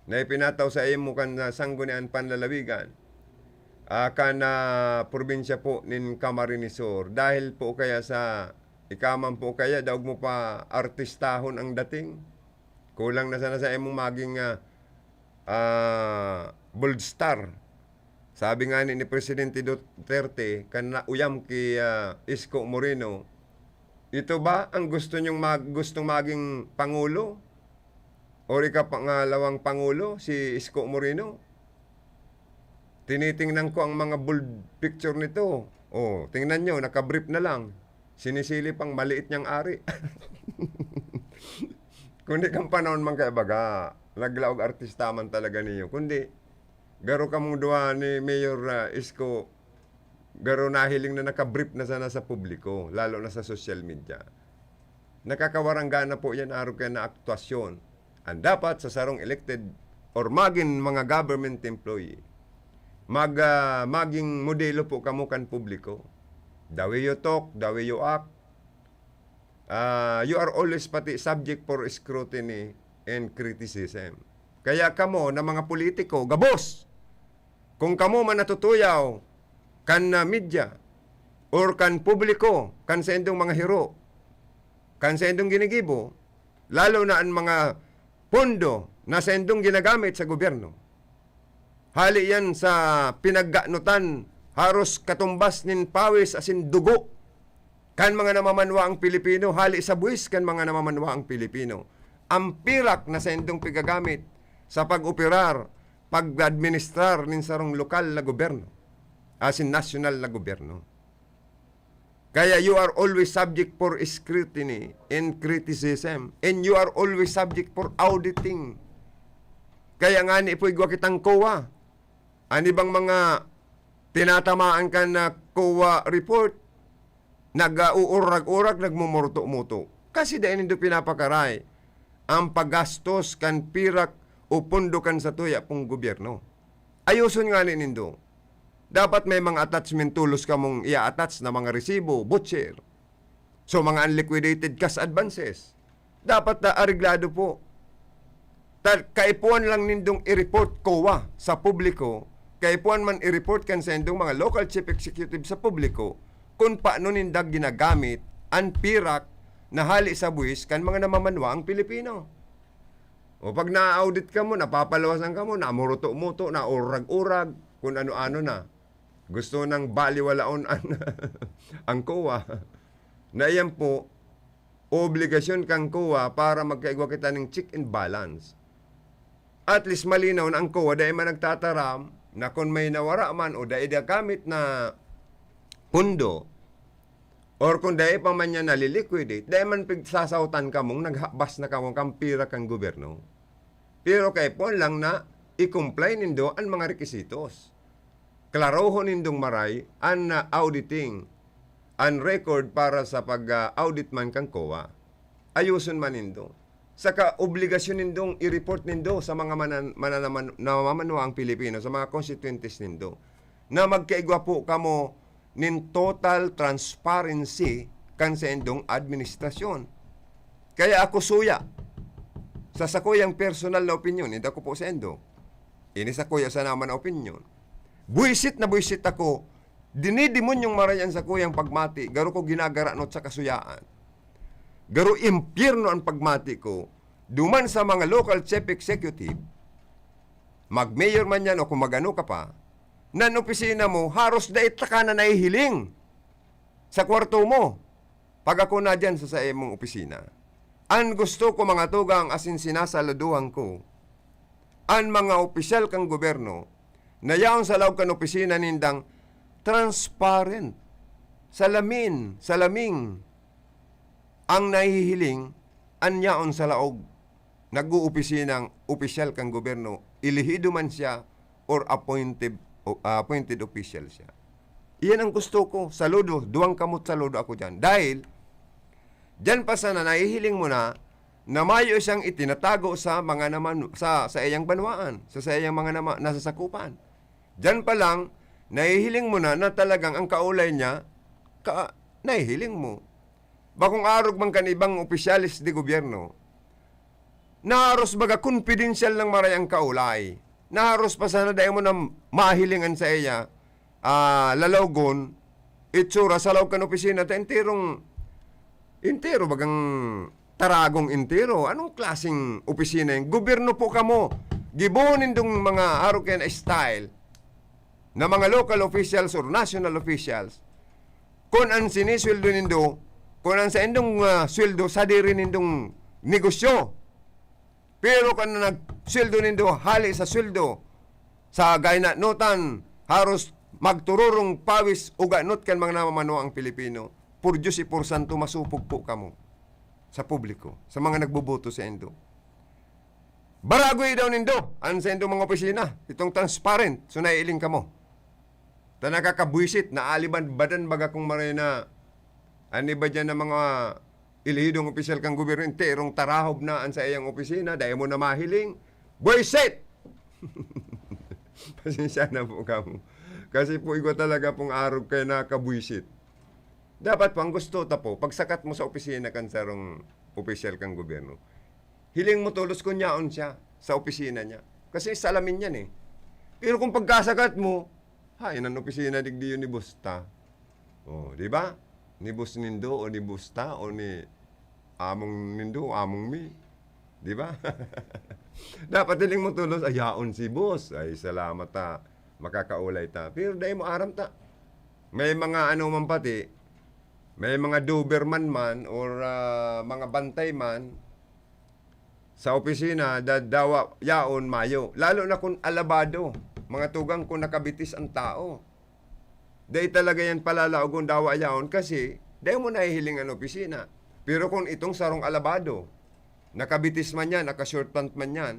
na ipinataw sa imo kan, ah, Sangguniang Panlalawigan. ah, kan, ah, probinsya po nin Camarines Sur. Dahil po kaya sa ikaman po kaya, daog mo pa artistahon ang dating. Kulang na sana sa imong maging, ah, ah, bold star. Sabi nga ni, ni Presidente Duterte, kan nauyam ki, ah, Isko Moreno, "Ito ba ang gusto niyong mag-, gustong maging pangulo? Or ikapangalawang pangulo, si Isko Moreno? Tinitingnan ko ang mga bold picture nito. Oh, tingnan niyo, naka-brief na lang. Sinisili pang maliit niyang ari." Kundi kan panahon man kaya baga, naglaog artista man talaga niyo. Kundi, garo kamong duwa ni Mayor, ah, Isko, garo nahiling na naka-brief na sana sa publiko, lalo na sa social media. Nakakawaranggana po yan, arog kaya na aktuasyon. Ang dapat sa sarong elected or magin mga government employee, mag, ah, maging modelo po kamo kan publiko. The way you talk, the way you act, ah, you are always pati subject for scrutiny and criticism. Kaya kamo na mga politiko, gabos! Kung kamo man natutuyaw kan, ah, media or kan publiko, kan saindong mga hiro, kan saindong ginigibo, lalo na an mga pondo na saindong ginagamit sa gobyerno, hali yan sa pinagganotan, haros katumbas nin pawis asin dugo kan mga namamanwaang Pilipino, hali sa buwis kan mga namamanwaang Pilipino. Ang pirak na saindong pigagamit sa pag-operar, pag-administrar nin sarong lokal na gobyerno, asin nasyonal na gobyerno. Kaya you are always subject for scrutiny and criticism, and you are always subject for auditing. Kaya ngani po igwa kitang COA. An ibang mga tinatamaan kan na COA report, nag-uurag-urag, nagmumurto-muto. Kasi dai nindo pinapakaray ang paggastos kan pirak o pondo kan satuya pong gobyerno. Ayoson ngani nindo. Dapat may mga attachment tolos kamong i-attach na mga resibo, voucher. So, mga unliquidated cash advances. Dapat na areglado po. Ta-, kaipuhan lang nindong i-report COA sa publiko, kaipuhan man i-report kan saindong mga local chief executive sa publiko kung paano ninda ginagamit an pirak na hali sa buwis kan mga namamanwaang Pilipino. O pag na-audit kamo, napapalawasan kamo, namuruto-muto, naurag-urag, kung ano-ano na. Gusto nang baliwalaon an, ang COA. Na iyan po, obligasyon kan COA para magkaigwa kita ning check and balance. At least malinaw na ang COA dai man nagtataram na kun may nawara man o dai nagamit na pundo, or kung dai pa man niya naliliquidate, dai man pigsasaotan kamong naghabas na kamo kan pira kan gobyerno. Pero kaipuhan lang na i-comply nindo an mga requisitos. Klarohon nindong maray an, ah, auditing, an record para sa pag, ah, audit man kan COA. Ayoson man nindo. Saka obligasyon nindong i-report nindo sa mga manan-, mananaman-, namamanwaang Pilipino, sa mga konstituyentes nindo, na magkaigwa po kamo nin total transparency kan saindong administrasyon. Kaya ako suya, sa sakuyang personal na opinyon, hindi ako po saindo. Ini sakuya sana man na opinyon. Buwisit na buwisit ako, dinidemonyong maray an sakuyang pagmati, garo ko ginagaranot sa kasuyaan. Garo impyerno an pagmati ko, duman sa mga local chief executive, mag-mayor man yan o kung mag-ano ka pa, nan opisina mo, haros dai taka na nahihiling sa kwarto mo. Pag ako na diyan sa saimong opisina, an gusto ko, mga tugang, asin sinasaluduhan ko, an mga opisyal kan gobyerno na yaon sa laog kan opisina nindang transparent, salamin, salaming. Ang nahihiling, an yaon sa laog nag-oopisinang opisyal kan gobyerno, elehido man siya or appointed, o, appointed official siya. Iyan ang gusto ko. Saludo, duwang kamot saludo ako diyan. Dahil, diyan pa sana nahihiling mo na, na mayo siyang itinatago sa mga naman, sa, sa iyang banwaan, sa, sa iyang mga nama-, nasasakupan. Diyan pa lang, nahihiling mo na, na talagang ang kaulay niya, ka-, nahihiling mo. Bakong arog man kan ibang opisyales de gobyerno, na haros baga konpidensyal lang maray ang kaulay, na haros pa sana dai mo na mahilingan sa iya, ah, lalawgon, itsura sa laog kan opisina ta enterong, entero bagang taragong entero. Anong klaseng opisina yan? Gobyerno po kamo. Gibohon nindong mga arog kaya na style na mga local officials or national officials, kun an sinisweldo nindo, kun an saindong, ah, sweldo sadiri nindong negosyo. Pero kun an nagsweldo nindo hale sa sweldo sa gainanotan, haros magtururong pawis ug anot kan mga namamanuang Pilipino, por Diyos y por santo, masupog po kamo sa publiko, sa mga nagboboto saindo. Baragoy daw nindo an saindong mga opisina, itong transparent, so naiiling kamo. Ta nakakabwisit, naaliban badan baga kung maray na an iba diyan na mga elehidong opisyal kan gobyerno, enterong tarahob na an saiyang opisina, dai mo na mahiling. Buwisit! Pasensya na po kamo. Kasi po igwa talaga pong arog kaya nakabwisit. Dapat po, ang gusto ta po, pagsakat mo sa opisina kan sarong opisyal kan gobyerno, hiling mo tolos kun yaon siya sa opisina niya. Kasi salamin yan eh. Pero kung pagkasakat mo, ha, yan ang opisina digdi yun ni Busta. Oh, di ba? Ni Bus nindo o ni Busta o ni among nindo o among mi. Di ba? Dapat hiling mo tolos, "Ay, yaon si Bus. Ay, salamat ta. Makakaulay ta." Pero dai mo aram ta. May mga ano man pati, may mga Doberman man or, ah, mga bantay man sa opisina, da-, dawa yaon mayo. Lalo na kung alabado, mga tugang kung nakabitis ang tao. Dai talaga yan palalaogon, dawa yaon, kasi dai mo nahihiling an opisina. Pero kung itong sarong alabado, nakabitis man yan, naka-short pant man yan,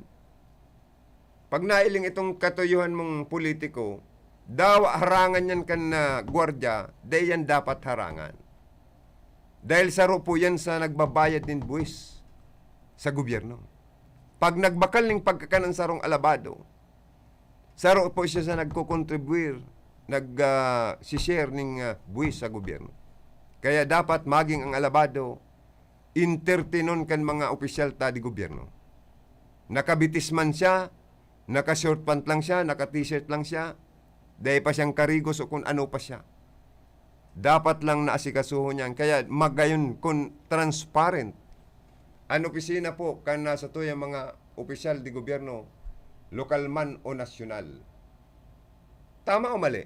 pag nailing itong katuyuhan mong politiko, dawa harangan yan kan, ah, gwardya, dai yan dapat harangan. Dahil saro po yan sa nagbabayad nin buwis sa gobyerno. Pag nagbakal ning pagkakan ang sarong alabado, saro po siya sa nagkokontribuir, nag, ah, si-share ning, ah, buwis sa gobyerno. Kaya dapat maging ang alabado, entertainon kan mga opisyal ta di gobyerno. Nakabitis man siya, naka-short pant lang siya, naka-t-shirt lang siya, dai pa siyang karigos o kung ano pa siya. Dapat lang naasikasuhon niyan. Kaya magayon kun transparent an opisina po kan nasa tuyang mga opisyal di gobyerno, lokal man o nasyonal. Tama o mali?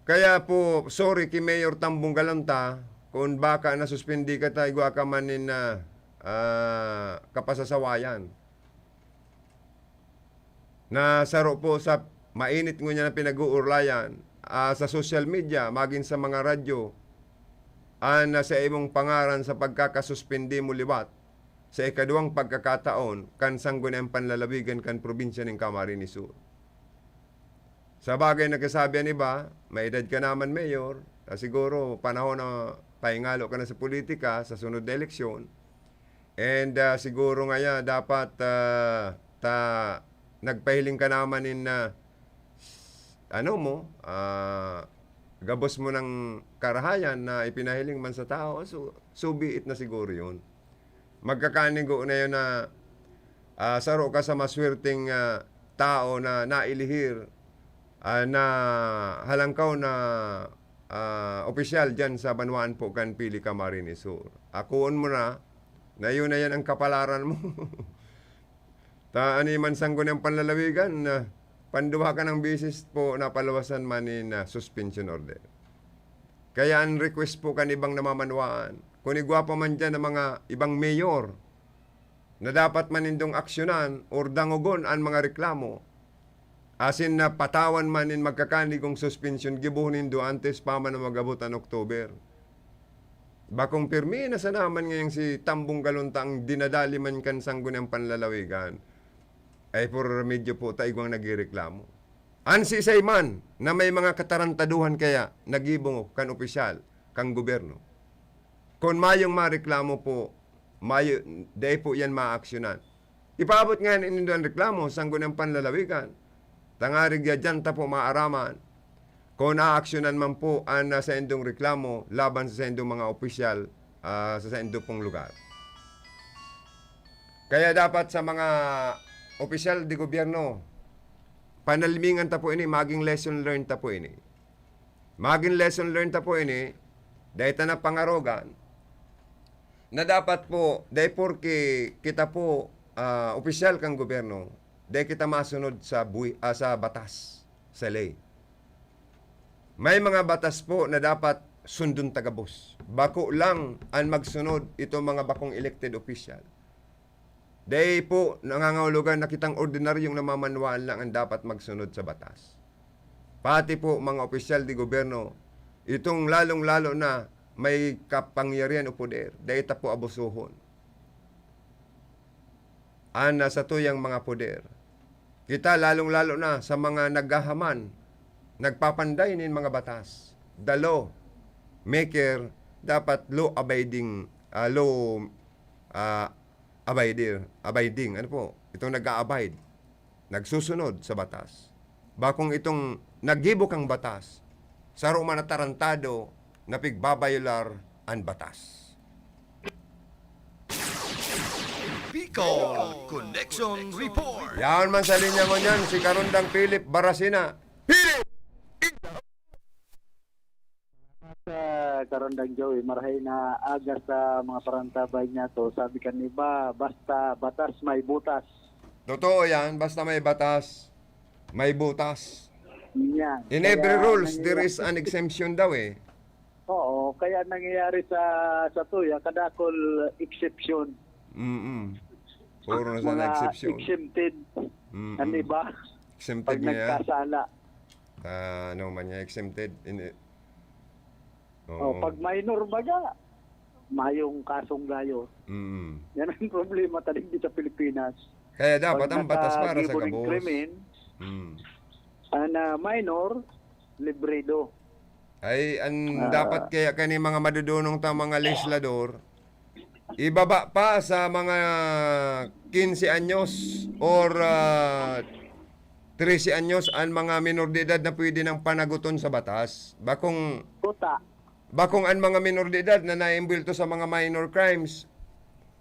Kaya po, sorry ki Mayor Tambong Galonta, kun baka nasuspindi ka ta, igwa ka man nin, ah, ah, kapasasawayan. Na saro po sa mainit ngunyan na pinag-uurlayan, ah, sa social media, magin sa mga radyo, an, ah, sa imong pangaran sa pagkakasuspindi mo liwat sa ikaduwang pagkakataon kan Sangguniang Panlalawigan kan Probinsya nin Camarines Sur. Sa bagay, nagkasabi an iba, "May edad ka naman, Mayor. Ah, siguro panahon na pahingalo ka na sa politika sa sunod na eleksyon." And, ah, siguro ngaya dapat, ah, ta nagpahiling ka naman nin, ah, s-, ano mo, ah, gabos mo ng karahayan na ipinahiling man sa tao, so, so be it na siguro yun. Magkakanigo na yun na, ah, saro ka sa maswerteng, ah, tao na nailihir, ah, na halangkaw na, ah, opisyal diyan sa banwaan po kan Pili Camarines Sur. Akoon mo na, na yun na yan ang kapalaran mo. Ta, ani man Sangguniang Panlalawigan, ah, panduha ka ng beses po napaluwasan man nin, ah, suspension order. Kaya ang request po kan ibang namamanwaan, kun igwa pa man diyan ang mga ibang mayor na dapat man nindong aksyonan or dangogon an mga reklamo, asin na patawan man nin magkakanigong suspensyon, gibohon nindo antes pa man na mag-abot an October. Bakong pirmi na sana man ngayong si Tambong Galonta ang dinadali man kan Sangguniang Panlalawigan, ay puro remedyo po ta igwang nagrereklamo. An siisay man na may mga katarantaduhan kaya nagibo kan opisyal kan gobyerno, kun mayong mareklamo po, mayo, dai po yan maaksyonan. Ipaabot ngayan nindo an reklamo sa Sangguniang Panlalawigan, tangarig diyan ta po maaraman kun aaksyonan man po an, ah, saindong reklamo laban sa saindong mga opisyal, ah, sa saindo pong lugar. Kaya dapat sa mga opisyal de gobyerno, panalimingan ta po ini, maging lesson learned ta po ini. Maging lesson learned ta po ini, dai ta na pangarogan na dapat po, dai porke kita po, ah, opisyal kan gobyerno, dai kita masunod sa bui-, ah, sa batas, sa ley. May mga batas po na dapat sundon ta gabos. Bako lang an magsunod itong mga bakong elected official. Dai po nangangahulugan na kitang ordinaryong namamanwaan lang ang dapat magsunod sa batas. Pati po mga opisyal de gobyerno, itong lalong-lalo na may kapangyarihan o poder, dai ta po abusuhon an, ah, satuyang mga poder. Kita, lalong-lalo na sa mga naghahaman, nagpapanday nin mga batas. The law maker, dapat law abiding, ah, law, ah, abider, abiding. Ano po? Itong nag-a-abide, nagsusunod sa batas. Bakong itong naggibo kang batas, saro man atarantado na pigbabayolar an batas. Bicol Connection Report. Yaon man sa linya ngunyan, si Karondang Philip Barasina. Philip! Sa Karondang Joey, marahay na aga sa mga parantabay niya to. Sabi kan iba, basta batas may butas. Totoo yan, basta may batas, may butas. Yan. In Kaya every rules, nangyayari- there is an exemption daw eh. Oo, kaya nangyayari sa sa tuya, kadakol exception. Mm-mm. Puro na sana Mga exception. exempted Mm-mm. ang iba pag Exempted niya. nagkasala. Ah, ano man niya, exempted. In, O, pag minor baga, mayong kasong gayo. Mm. Yan ang problema talaga sa Pilipinas. Kaya dapat ang batas para sa nakagibo ng gabos. Krimen, Mm. ang ah, minor, librido. Ay, ang Ah. dapat kaya kani mga madudunong ta mga legislador, ibaba pa sa mga quince anyos or ah, trese anyos ang mga minor de edad na pwede nang panaguton sa batas. Bakong Puta. Bakong an mga minor de edad na naimbwelto sa mga minor crimes,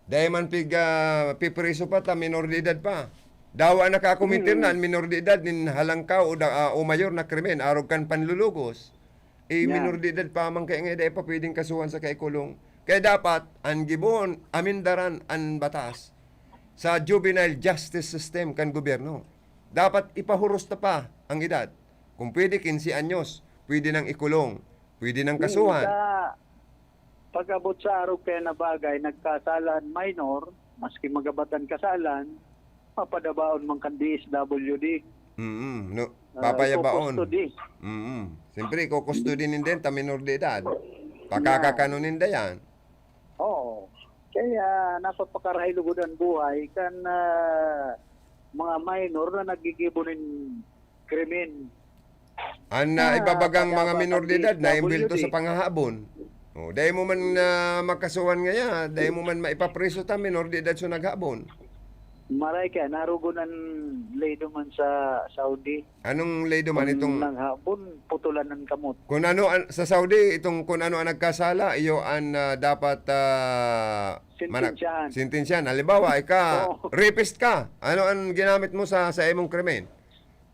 dai man pig, ah, pipriso pa ta, minor de edad pa. Dawa nakakometer na an minor de edad nin halangkaw o, da, ah, o mayor na krimen, arog kan panlulugos. Eh, Yan. Minor de edad pa man kaya nga dai pa pwedeng kasuhan sa kaikulong. Kaya dapat, an gibohon, amindaran an batas sa juvenile justice system kan gobyerno. Dapat ipahuros na pa ang edad. Kung pwede, quince anyos, pwede nang ikulong, pwede nang kasuhan. Sa pag-abot sa arog kaya na bagay, nagkasala an minor, maski magabatan kasalan, papadabaon man kan D S W D. Mm, no. Ah, Papayabaon. Custody. Mm. Siyempre, kukustody ninda yan, ta minor de edad. Pakakakano ninda yan. Oo. Kaya napapakarahay lugod ang buhay kan ah, mga minor na naggigibo nin krimen. An ah, Ah, ibabagang mga kaya minor ba de edad na pag-D S W D? imbwelto sa panghahabon. Oh, dai mo man na makasuhan ngaya, dai mo man maipapriso ta minor de edad so naghabon. Maray kaya narugon an lay duman sa Saudi. Anong lay duman Kung itong naghabon, putulan ang kamot. Kung ano an, sa Saudi, itong kung ano ang nagkasala, iyo an ah, dapat ah, manak- Sentensyahan. Sentensyahan. Halimbawa, ika, Oo. Rapist ka. Ano ang ginamit mo sa sa imong krimen?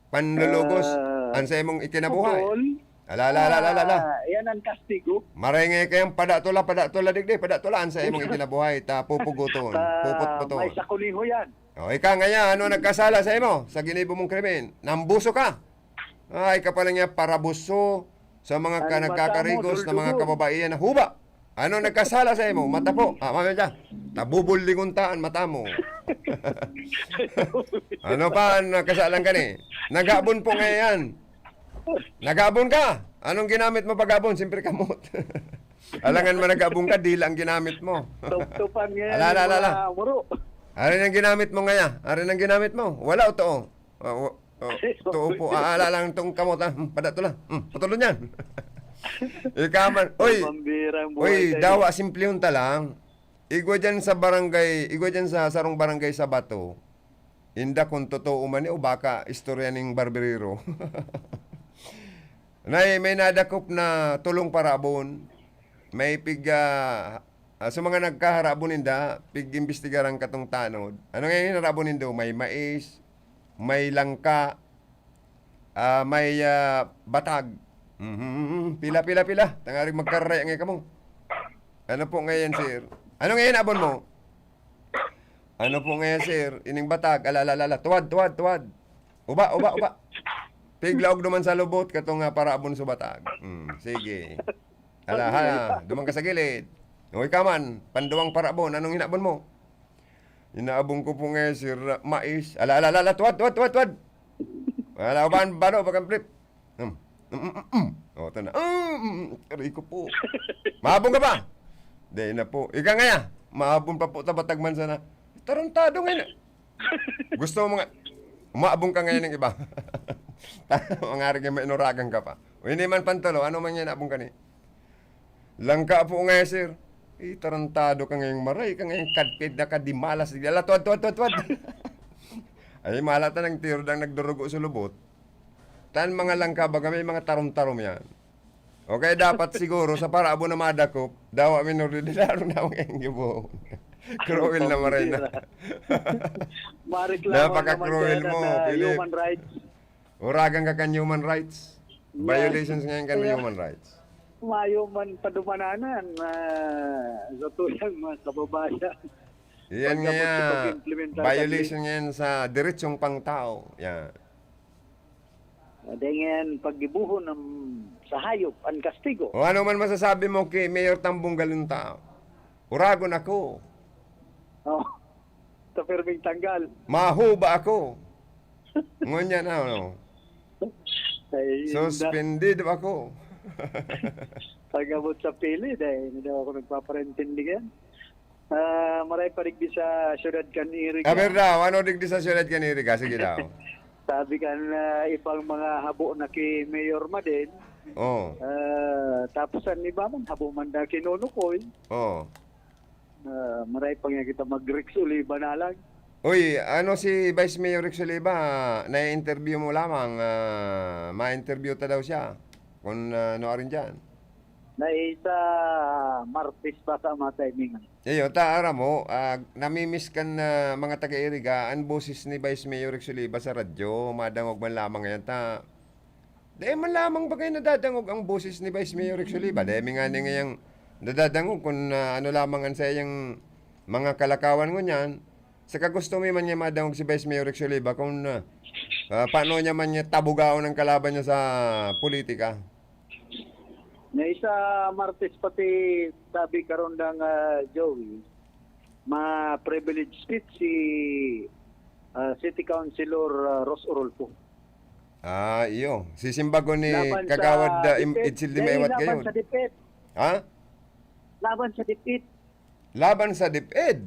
Panlulugos. Ah, Ang sa imong ikinabuhay. Putol. Ala, ala, ala, ala, ala. Ah, yan ang kastigo. Maray nga kayang padatula, padatula, digdi, padatula ang sa imong ikinabuhay. Ta pupuguton. Sa Puputputon. May sakuniho yan. O, ika ngaya, ano nagkasala sa imo sa ginibo mong krimen? Nambuso ka. Ay, ka pala niya parabuso sa mga ka Ang mata mo, nagkakarigos na mga duldugon. Kababaihan na huba. Ano nagkasala sa imo? Mata po. Ah, mamaya dyan. Tabubuldingon ta ang mata mo. Ano pa ang nagkasala ka ni? Nagabon po ngayon. Nagabon ka. Anong ginamit mo pagabon? Siyempre kamot. Alangan man nagabon ka, dila ang ginamit mo. Tuptupan ngayon Ala, ala, yung ala, ala. mga muro. Arin ang ginamit mo ngaya. Arin ang ginamit mo. Wala o too. Ah, wa- oh, too po. Ah, ala lang itong kamot, ah. Hmm, padatula. Hmm, putulon yan. Ikaman. Oy, Pambirang buhay oy, kayo. Dawa, simplehon ta lang. Igwa dyan sa barangay, igwa dyan sa sarong barangay sa Bato. Inda kung totoo man ni o baka istorya ning barberero. Nay, may nadakop na tolong parabon. May pig, ah, ah, sa mga nagkaharabon ninda, pig-imbestigaran katong tanod. Ano nga yung harabon nindo? May mais, may langka, Ah, may, ah, batag. Mhm, pila, pila, pila. Tangaring magkaraya nga kamo. Ano po ngayon, sir? Ano ngayon abon mo? Ano po ngayon, sir? Ining batag, ala, ala, ala, ala. Tuwad, tuwad, tuwad. Uba, uba, uba. Piglaog naman sa lubot, kato nga para abon sa batag. Hmm, sige. Ala, ha, duman ka sa gilid. Uy, ka man, panduwang para abon, anong hinabon mo? Inaabon ko po ngayon, sir, mais. Ala, ala, ala, ala, tuwad, tuwad, tuwad, tuwad. Ala, uban, baro, bagang trip. Hmm. Mm, mm, mm. O, ito na. Mm, mm, mm. Aray ko po. Mahabon ka pa? Di na po. Ika ngaya, mahabon pa po, tabatagman sana. Tarantado ngayon. Gusto mo nga, umaabon ka ngayon ng iba. Mga arigay, may inuragan ka pa. O, hindi man pantulo, ano man yan, abon ka ni? Langka po ngayon, sir. Eh, tarantado ka ngayong maray, ka ngayong kadpid na kadimalas. Ala, tuwad, tuwad, tuwad, tuwad. Ay, mala ta ng tiro dang nagdurugo sa lubot. Tan mga langka, baga may mga tarom-tarom yan. O kaya dapat siguro, sa para abo na madakop, dawa minor de edad na ang gibo. Cruel na maray na. Mareklamo naman Napaka-cruel kaya mo, na Philip. Human rights. Uragan ka kan human rights. Yes. Violations ngayon kan Kaya- human rights. Mayo man padumananan na sa tuyang mga kababayan. Yan Pagkabot nga, sa pag-implementar sa violation ngayon sa diretsong pangtao. Yan. Dangan paggibuhon ng sa hayop ang kastigo. O ano man masasabi mo kay Mayor Tambong Galunta? Uragon ako. Oh. Sa pirming tanggal. Mahuba ako. Ngunyan, ano? Ay, Suspendido ako. Pagabot sa pili, dahil hindi daw ako nagpaparintindigan. Ah, maray pa digdi sa syudad kan Iriga. Aber daw, ano digdi sa syudad kan Iriga? Sige daw. Sabi kan ah, ibang mga habo na ki Mayor Madin, Oh, ah, tapos ang iba man, habo man na kinunukoy. oh. Ah, maray pa nga kita mag-Rex Oliva na lang. Uy, ano si Vice Mayor Rex Oliva? Na-interview mo lamang, ah, ma-interview ta daw siya. Kung ah, ano arin dyan. Na isa Martes pa sa mga timing. Iyo, ta, aram mo, ah, namimiss kan ah, mga taga-Iriga, ang boses ni Vice Mayor Rex Oliva sa radyo, madangog man lamang yan, ta. Dahil man lamang bagay nadadangog ang boses ni Vice Mayor Rex Oliva. Dahil mi nga ni ngayang nadadangog kung ah, ano lamang ang sayang mga kalakawan ngunyan. Sa kagusto mi man niya madangog si Vice Mayor Rex Oliva kung ah, ah, paano niya man niya tabugaon ang kalaban niya sa politika. Na isa Martes pati sabi karon dang ah, Joey, ma-privilege speech si ah, City Councilor ah, Ros Orolfo. Ah, iyo. Sisimbagon ni Laban sa Kagawad ah, Im- DepEd. Itzel Dahil Dimewat laban kayo. sa DepEd. Ha? Laban sa DepEd. Laban sa DepEd.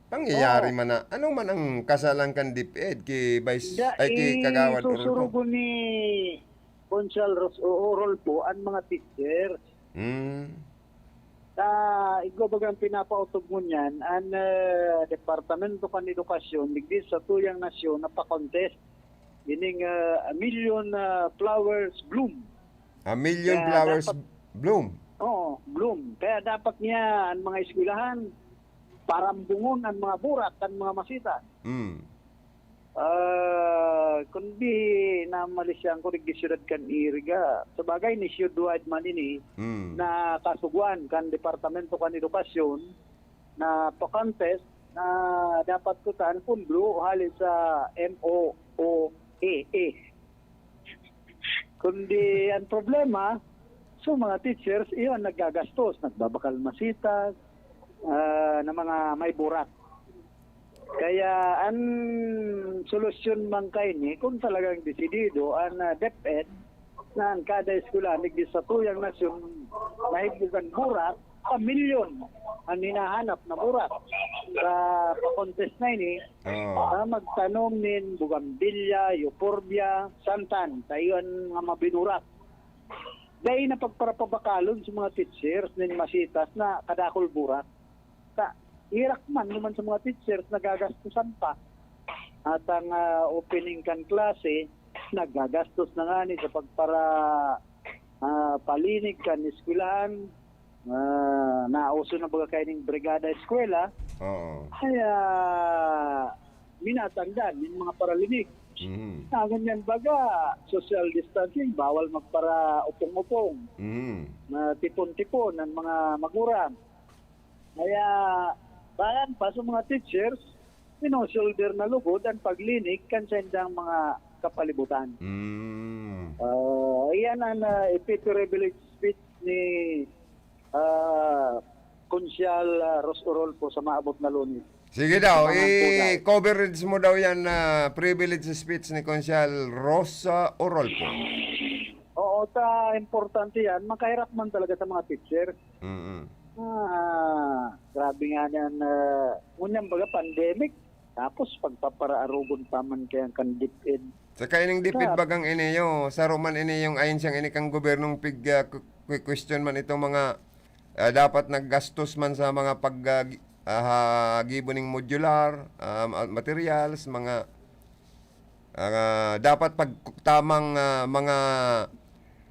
Pangyayari Oo. man na. Ano man ang kasalan kan DepEd kay Vice, Da, ay kay Kagawad Orolfo? Susurugon ni Consul Ros Orolfo ang mga teachers. Hmm. Sa igwa bagang pinapautob mo niyan, ang ah, Departamento kan Edukasyon, digdi sa tuyang nasyon, napakontest. Ining ah, a million ah, flowers bloom. A million Kaya flowers dapat- bloom. Oo, bloom. Kaya dapat niya ang mga eskwelahan, parambungon ang mga burak, ang mga masita. Hmm. Ah, kundi namalisyan ko digdi syudad kan Iriga. Sa bagay, nationwide man ini Hmm. na kasugwan kan Departamento kan Edukasyon na pa-contest na dapat kutaan pundo hali sa M O O A A. Kundi ang problema, so mga teachers, iyon nagagastos, nagbabakal masitas, ah, na mga may burak. Kaya ang solusyon man kaini, kung talagang desidido ang ah, DepEd na ang kada eskwela digdi sa tuyang nasyon mahibogan burak, pamilyon ang hinahanap na burak sa pa-contest na ini, Oo. ah, magtanom nin bugambilya, euphorbia, santan, sa iyon nga mabinurak. Dai na pagparapabakalon sa mga teachers nin masitas na kadakol burak. Sa irak man naman sa mga teachers, nagagastusan pa. At ang ah, opening kan klase, nagagastos na nga ni sa pagpara ah, palinig kan eskwelahan. Ah, nauso na baga kaining brigada eskwela. Oo. Kaya Natanggal yung mga paralinig. Mhm. Na ganyan baga, social distancing, bawal magpara-upong-upong. Mhm. Na tipon-tipon ang mga magurang. Kaya, bayan pa sa mga teachers, pinosolder na lugod ang paglinig kan saindang mga kapalibutan. Mm. Ah, iyan ang, ah, ipiprivilege speech ni, ah, Konsyal, ah, Ros Orolfo sa maabot na Lunes. Sige daw, Mga pudaw. i-coverage mo daw yan na privilege speech ni Konsyal Rosa Orolfo. Oo, ta importante yan. Makahirap man talaga sa mga teacher. Mm. Ah, grabe nga yan, ah, ngunyan baga pandemic. Tapos pagpaparaarugon pa man kaya kan DepEd. Saka ining DepEd Sa bagang ini, yo, saro man ini yung ayon siyang ini kang gobyernong pig, ah, ku-, ku-, question man itong mga, ah, dapat naggastos man sa mga pag, ah, gi-, ah, gibo ning modular, ah, ma-, materials, mga, ah, dapat pag tamang, ah, mga,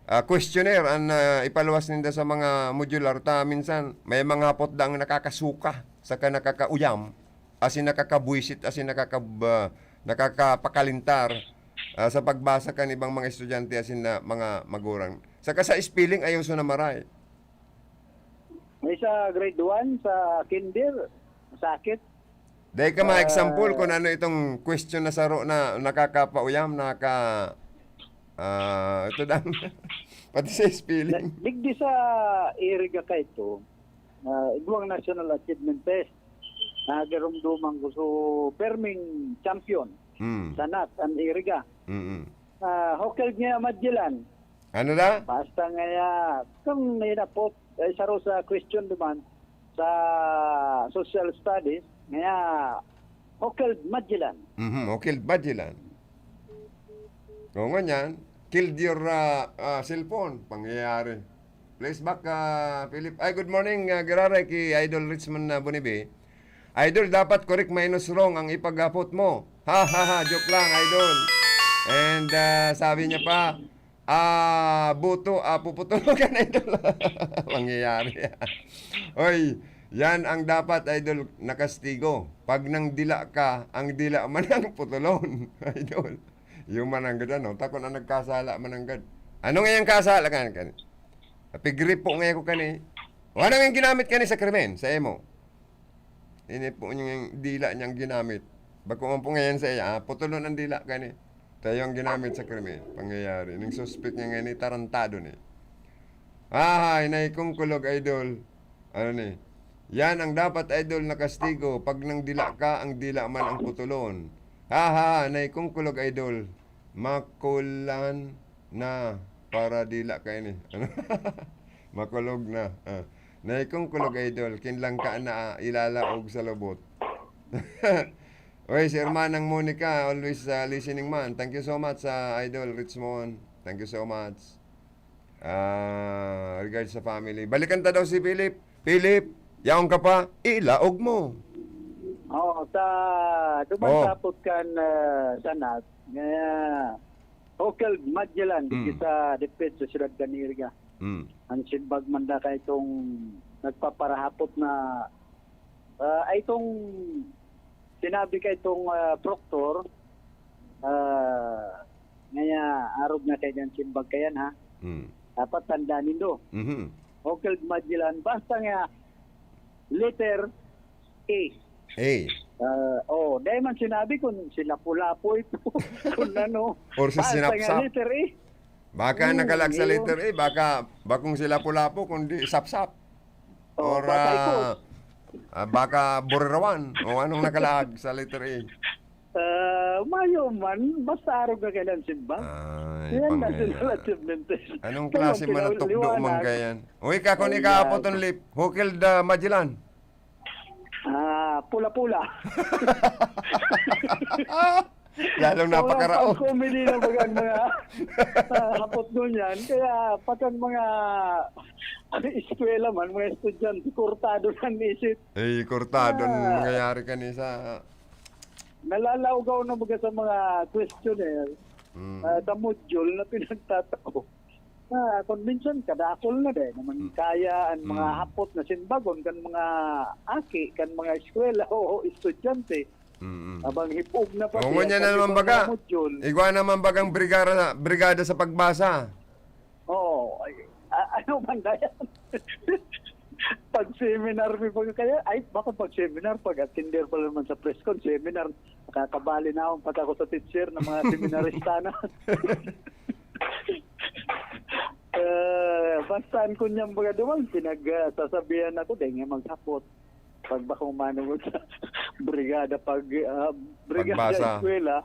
ah, questionnaire ang, ah, ipaluwas ninda sa mga modular. Ta minsan may mga hapot daang nakakasuka saka nakakauyam, asin nakakabwisit, asin nakakab-, ah, nakakapakalintar, ah, sa pagbasa kan ibang mga estudyante asin na mga magurang. Saka sa spelling, ayaw sa namaray. May sa grade one, sa kinder, masakit. Dahil ka mga Ah. example kung ano itong question na saro na nakakapauyam, nakaka-, ah, ito dang, pati sa spelling. Na-, digdi sa Iriga ka ito, ah, igwang National Achievement Test, na girumduman ko so, Perming champion, Mm. sa nat, ang Iriga. Mm-mm. Ah, Hokel niya Magellan. Ano na? Basta ngaya, kung may napot, ay saro sa question naman, sa social studies, ngaya, Hokel Magellan. Mhm, Hokel Magellan. Oo, ngunyan, killed your, ah, ah, cellphone. Pangyayari. Please back, ah, Philip. Ay, good morning, ah, Giraray, ki Idol Richmond na Bonibe. Idol, dapat correct minus wrong ang ipaghapot mo. Ha, ha, ha, joke lang, Idol. And, ah, sabi niya pa, ah, buto, ah, puputulogan, Idol. Mangyayari. Oy, yan ang dapat, Idol, nakastigo. Pag nang dila ka, ang dila man ang putulon, Idol. Yung mananggad, ano? Takon ang nagkasala, mananggad. Ano nga yung kasala kan, kan? Pigripo nga ako kani. O, ano nga yung ginamit kani sa krimen, sa emo? Ini po yung dila niyang ginamit. Bako man po ngayon sa iya, ah, putulon ang dila kani. Tayo ang ginamit sa krimen. Pangyayari. Nang suspek niya ngayon, tarantado ni. Ahay, naikong kulog, Idol. Ano ni? Yan ang dapat, Idol, na kastigo. Pag nang dila ka, ang dila man ang putulon. Ha, ha, naikong kulog, Idol. Makulan na para dila ka ini. Ano? Makulog na. Ah. Naikong kulog, Idol. Kinlangka na, ah, ilalaog sa lubot. Oy, si Hermanang Monica, always, ah, listening man. Thank you so much, sa Idol Richmond. Thank you so much. Ah, regards sa family. Balikan ta daw si Philip. Philip, yaon ka pa, ilaog mo. Oo, sa duman Oh. sa Putkan, ah, Sanat, nga Hokel Magellan, Mm. digdi sa DepEd sa Siyudad kan Iriga. Mm. Ang simbag man na kay itong nagpaparahapot na, ah, ay itong sinabi kay itong, ah, proktor, ah, ngaya arog na kay diyan simbag kayan, ha? Mm. Dapat tandaan nindo. Mhm. Hokel Magellan, basta nga letter A. A. Ah, oh, dahil man sinabi kung si Lapu-Lapu ito, kung ano. Or si Basta nga Sinapsap. letter A. Baka Hmm, nakalag sa yun. letter A, baka bakong si Lapu-Lapu, kundi Sapsap. Oh, Or, patay ko. ah, ah, baka Burirawan. O anong nakalag sa letter A? Ah, mayo man, basta arog na kailan simbang. Ay, Yan, pangaya. national achievement. Anong Kaya klase man ang pinaliwanag. tukdo man kaya yan? Uy, ka, kung Ayan. ikahapot ang lip, Hokel da Magellan. Ah, pula-pula. Lalong Mga napakaraot. pang-comedy na baga ang mga, ah, hapot nun yan. Kaya pati ang mga eskwela man, mga estudyante, kurtado na ang isip. Ay, kurtado ang Ah. mangyayari kanisa. Nalalaogaw na baga sa mga questionnaire, Mm. ah, sa module na pinagtatao. Ah, kung minsan, kadakol na din naman Mm. kaya ang mga Mm. hapot na simbagon kan mga aki, kan mga eskwela o estudyante. Mm-mm. Abang hipog na pati, Oo, ngunyan na naman baga. Igwa naman bagang brigada, brigada sa pagbasa. Oo. Ay, a-, ano man na yan? Pag seminar, may pag-, kaya, ay, bakit pag seminar? Pag attender pa naman sa press con, seminar, nakakabali na akong pag ako sa teacher ng mga seminarista na. Eh, basta ang kunyang mga duman, pinag, ah, sasabihan ako, dahil nga magsapot. Pag bakong manungod sa brigada pag, ah, brigada Pagbasa. Eskwela,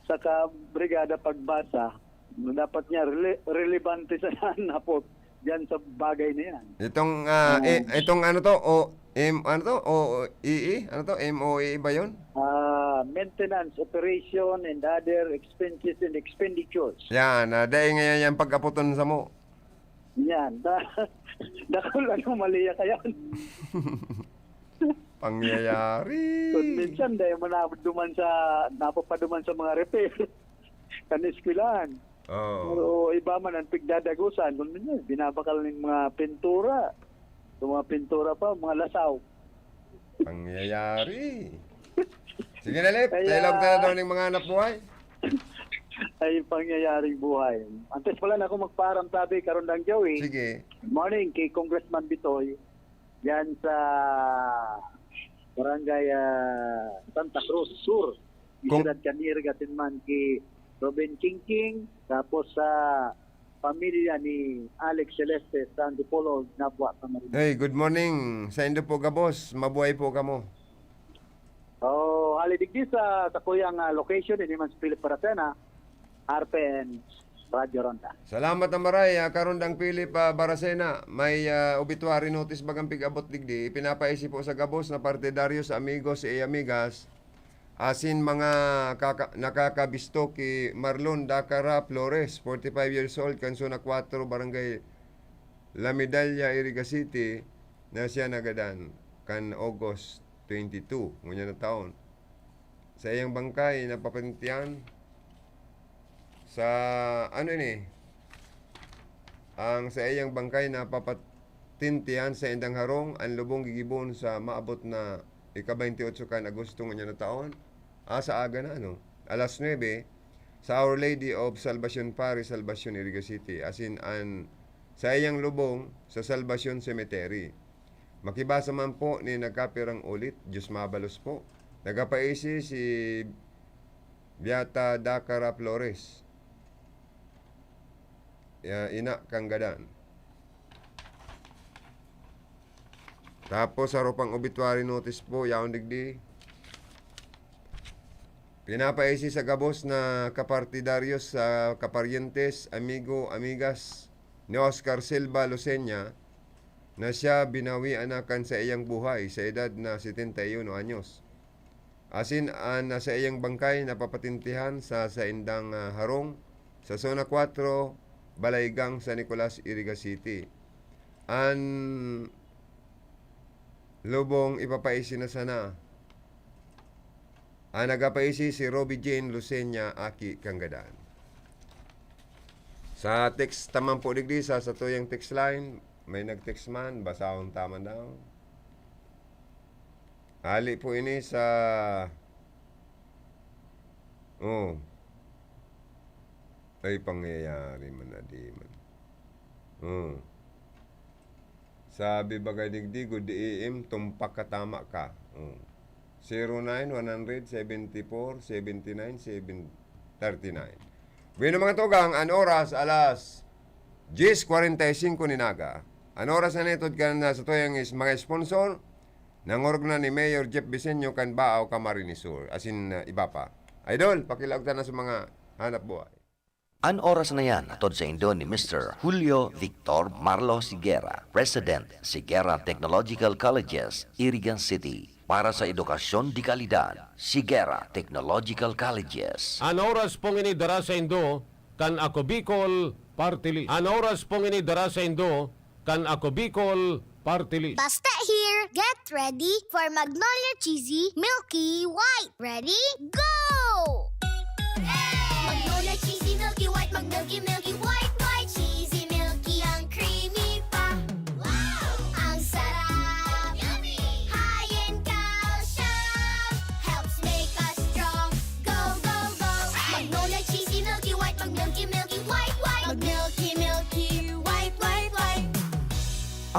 saka brigada pagbasa, dapat nga rele-, relevante sa hapot diyan sa bagay na yan. Itong, ah, Oo. i-, itong ano to, o, M, ano to? O, E E? Ano to? M O E E ba yun? Ah, maintenance, operation, and other expenses and expenditures. Yan, ah, dahil ngayon yan pag-aputon sa mo. Yan. Da-, dakul anomalya kaya. Pangyayari. Kung minsan, dahil mo na duman sa, napapaduman sa mga repair. Kan eskwelahan. Oo. O iba man ang pigdadagusan. Kung minsan, binabakal ng mga pintura. Yung mga pintura pa, mga lasaw. Pangyayari. Sige na, Lip. Kaya Dialogue na daw ng mga anak buhay. Ay, pangyayaring buhay. Antes pala na ako magpaaram, tabi, Karondang Joey. Sige. Good morning kay Congressman Bitoy. Yan sa Barangay, ah, Santa Cruz Sur. Kung Siyudad Kanir, gatin man ki Ruben Kingking. Tapos sa pamilya ni Alex Celeste sa Antipolo, Nabua, Camarines. Hey, good morning. Sa indo po, gabos. Mabuhay po kamo. Oh, hali digdi sa, sa kuyang, ah, location, ini man si Philip Baracena, R P N Radyo Ronda. Salamat na maray, ah, Karondang Philip, ah, Baracena. May, ah, obituary notice bagang pig-abot digdi. Ipinapaisi po sa gabos na partidaryo, sa amigos, sa amigas. Asin mga kaka-, nakakabisto ki Marlon Dacara Flores, forty-five years old, kan Zona Cuatro, Barangay La Medalla, Iriga City, na siya nagadan kan August twenty-two, ngunyan na taon. Sa iyang bangkay, napapatintihan sa, ano ini? Ang sa iyang bangkay napapatintihan sa indang harong, ang lubong gigibon sa maabot na ika-twenty-eight kan Agosto ngunyan na taon. Ah, sa aga na, ano? Alas nuebe, sa Our Lady of Salvacion Parish, Salvacion, Iriga City. Asin an sa iyang lubong sa Salvacion Cemetery. Makibasa man po ni nagkapirang ulit, Diyos mabalos po. Nagapaisi si Beata Dacara Flores. Ya, ina kan gadan. Tapos, sa rupang obituary notice po, yaon digdi. Pinapaisi sa gabos na kapartidaryos, sa kaparyentes, amigo, amigas ni Oscar Silva Lucena, na siya binawian na kan saiyang buhay sa edad na setenta y uno anyos. Asin an, ah, saiyang bangkay napapatintihan sa saindang, ah, harong sa Zona Cuatro, Balaygang, San Nicolas, Iriga City. An lubong ipapaisi na sana. An nagapaisi si Robbie Jane Lucena, aki kan gadan. Sa text ta man po digdi, sa satuyang text line, may nag-text man, basahon ta man daw. Hali po ini sa, oh. Ay, pangyayari man, adi man. Oh. Sabi bagay digdi, good A M, tumpak ka, tama ka. Oh. Zero nine, one hundred, seventy-four, seventy-nine, seven, thirty-nine. Bueno, mga tugang, an oras, alas diyes kwarenta y singko nin aga. An oras na nitod kan, ah, sa tuyang is-, mga sponsor, nangorog na ni Mayor Jeff Biseño kan Baao, Camarines Sur. Asin, ah, iba pa. Idol, pakilaog ta na sa mga hanap buhay. An oras na yan, hatod saindo ni Mister Julio Victor Marlo Siguera, President, Siguera Technological Colleges, Iriga City. Para sa edukasyon de kalidad, Siguera Technological Colleges. An oras pong ini dara saindo kan Ako Bicol Party List. An oras pong ini dara saindo kan Ako Bicol Party List. Basta here, get ready for Magnolia Cheesy Milky White. Ready? Go! Magnolia Cheesy Milky White, mag-milky, milky white, white, cheesy, milky, ang creamy pa. Wow! Ang sarap! Yummy! High in calcium, helps make us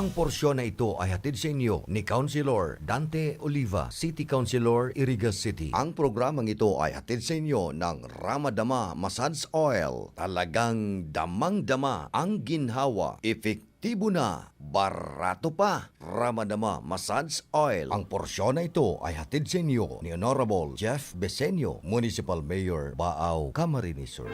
Ang porsyon na ito ay hatid sa inyo ni Councilor Dante Oliva, City Councilor, Iriga City. Ang programang ito ay hatid sa inyo ng Ramadama Massage Oil. Talagang damang-dama ang ginhawa. Epektibo na, barato pa. Ramadama Massage Oil. Ang porsyon na ito ay hatid sa inyo ni Honorable Jeff Besenio, Municipal Mayor, Baao, Camarines Sur.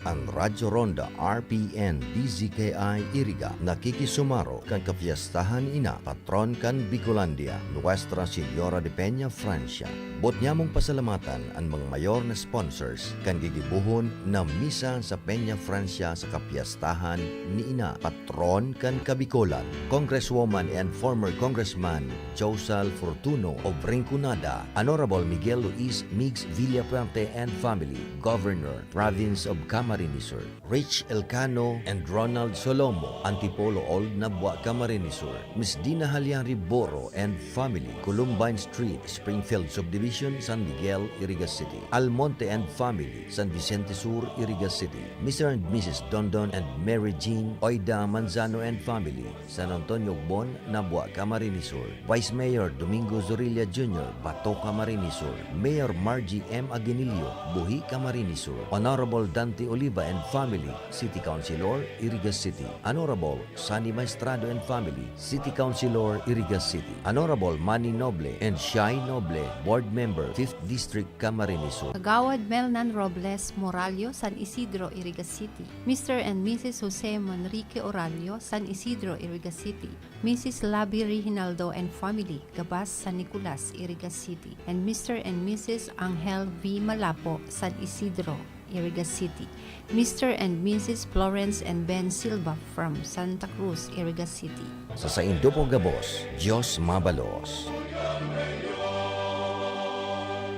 An Radyo Ronda, R P N, D Z K I, Iriga, nakikisumaro kan kapyestahan ni Ina, patron kan Bicolandia, Nuestra Señora de Peña, Francia. Boot nyamong pasalamatan an mga mayor na sponsors kan gigibohon na misa sa Peña Francia sa kapyestahan ni Ina, patron kan Kabikolan, Congresswoman and former Congressman Josal Fortuno of Rinconada, Honorable Miguel Luis Migs Villafuerte and family, Governor, Province of Camarines Sur. Rich Elcano and Ronald Solomo, Antipolo Old Nabua, Camarines Sur, Miss Dina Halian Riboro and family, Columbine Street, Springfield Subdivision, San Miguel, Iriga City, Almonte and family, San Vicente Sur, Iriga City, Mister and Missus Dondon and Mary Jean Oida Manzano and family, San Antonio Ogbon, Nabua, Camarines Sur. Vice Mayor Domingo Zorilla Junior, Bato, Camarines Sur. Mayor Margie M Aguinillo, Buhi, Camarines Sur. Honorable Dante Oliva and family, City Councilor, Iriga City. Honorable Sunny Maestrado and family, City Councilor, Iriga City. Honorable Manny Noble and Shai Noble, Board Member, Fifth District, Camarines Sur. Kagawad Melnan Robles Morallo, San Isidro, Iriga City. Mister and Missus Jose Manrique Orallo, San Isidro, Iriga City. Missus Labi Reginaldo and family, Gabas, San Nicolas, Iriga City. And Mister and Missus Angel V Malapo, San Isidro, Iriga City. Mister and Missus Florence and Ben Silva from Santa Cruz, Iriga City. Sa saindo po gabos, Diyos mabalos.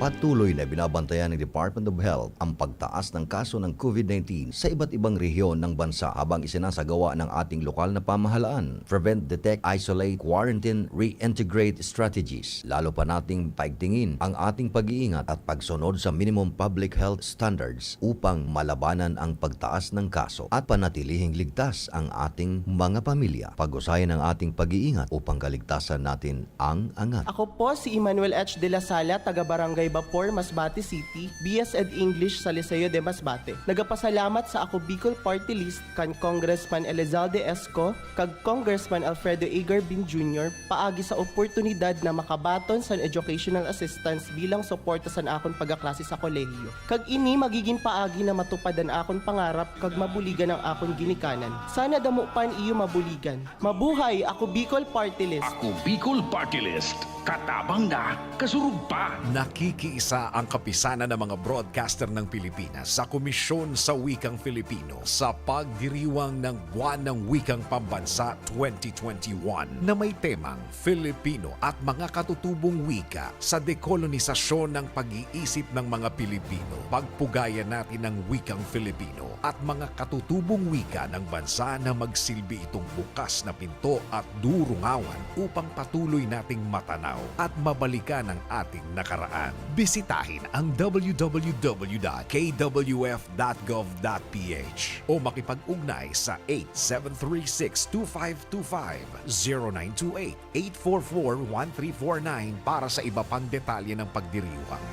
Patuloy na binabantayan ng Department of Health ang pagtaas ng kaso ng COVID nineteen sa iba't ibang rehiyon ng bansa habang isinasagawa ng ating lokal na pamahalaan. Prevent, detect, isolate, quarantine, reintegrate strategies. Lalo pa nating paigtingin ang ating pag-iingat at pagsunod sa minimum public health standards upang malabanan ang pagtaas ng kaso at panatilihing ligtas ang ating mga pamilya. Pag-usayan ang ating pag-iingat upang kaligtasan natin ang angat. Ako po si Emmanuel H. De La Sala, taga Barangay Bapor, Masbate City, B S Ed English sa Liceo de Masbate. Nagapasalamat sa Ako Bicol Party List kan Congressman Elizalde Esco kag Congressman Alfredo A. Garbin Junior paagi sa oportunidad na makabaton san educational assistance bilang suporta san akon pagkaklase sa kolehiyo. Kag ini magigin paagi na matupad an akon pangarap kag mabuligan ang akon ginikanan. Sana damo pa an iyo mabuligan. Mabuhay! Ako Bicol Party List! Ako Bicol Party List. Katabang na, kasurog pa! Nakikiisa ang Kapisanan ng mga Broadcaster ng Pilipinas sa Komisyon sa Wikang Filipino sa pagdiriwang ng Buwan ng Wikang Pambansa twenty twenty-one na may temang Filipino at mga katutubong wika sa dekolonisasyon ng pag-iisip ng mga Pilipino. Pagpugayan natin ang wikang Filipino at mga katutubong wika ng bansa na magsilbi itong bukas na pinto at durungawan upang patuloy nating matanaw at mabalikan ang ating nakaraan. Bisitahin ang W W W dot K W F dot gov dot P H o makipag-ugnay sa eight seven three six two five two five, zero nine two eight, eight four four, one three four nine para sa iba pang detalye ng pagdiriwang.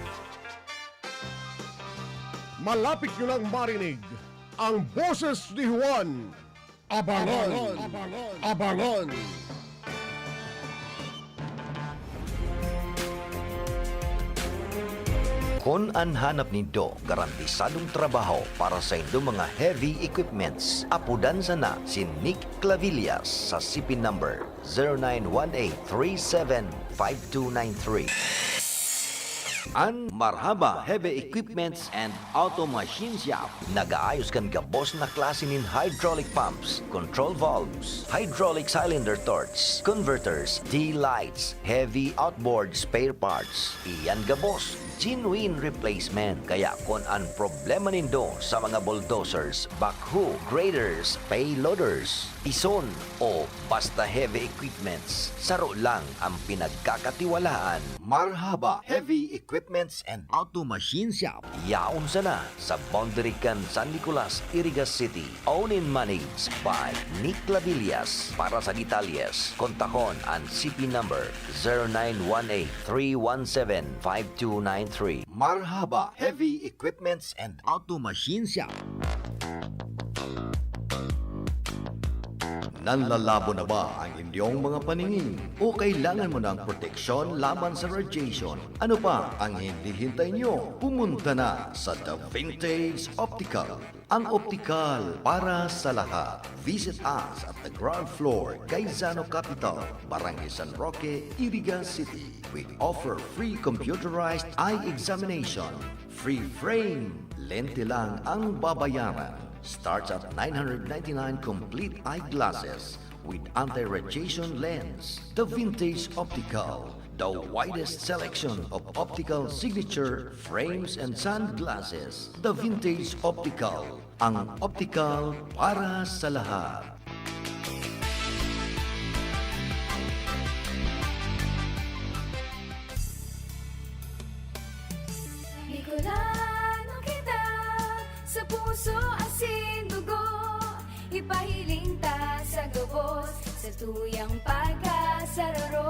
Malapit nyo lang marinig ang boses ni Juan. Abangan! Abangan! Abangan! Kun an hanap nindo garantisadong trabaho para sa indo mga heavy equipments, apodan sana si Nick Clavillas sa C P number zero nine one eight three seven five two nine three. An Marhaba Heavy Equipments and Auto Machine Shop nagaayos kan gabos na klase nin hydraulic pumps, control valves, hydraulic cylinder torch, converters, D-lights, heavy outboard spare parts. Iyan gabos, genuine replacement. Kaya kun an problema nindo sa mga bulldozers, backhoe, graders, payloaders, pison, o basta heavy equipments, saro lang ang pinagkakatiwalaan. Marhaba Heavy Equipment Equipments and Auto Machine Shop. Yaon sana sa boundary kan San Nicolas, Iriga City. Owned and managed by Nick Labillas. Para sa detalles, kontakon an C P number zero nine one eight three one seven five two nine three. Marhaba Heavy Equipments and Auto Machine Shop. Nanlalabo na ba ang inyong mga paningin? O kailangan mo ng proteksyon laban sa radiation? Ano pa ang hinihintay nyo? Pumunta na sa The Vintage Optical, ang optikal para sa lahat. Visit us at the ground floor, Gaisano Capital, Barangay San Roque, Iriga City. We offer free computerized eye examination, free frame, lente lang ang babayaran. Starts at nine hundred ninety-nine complete eyeglasses with anti-radiation lens. The Vintage Optical, the widest selection of optical signature frames and sunglasses. The Vintage Optical, ang optical para sa lahat. Bicolano kita, sa puso asin dugo. Ipahiling ta sa gabos, sa tuyang pagkasararo.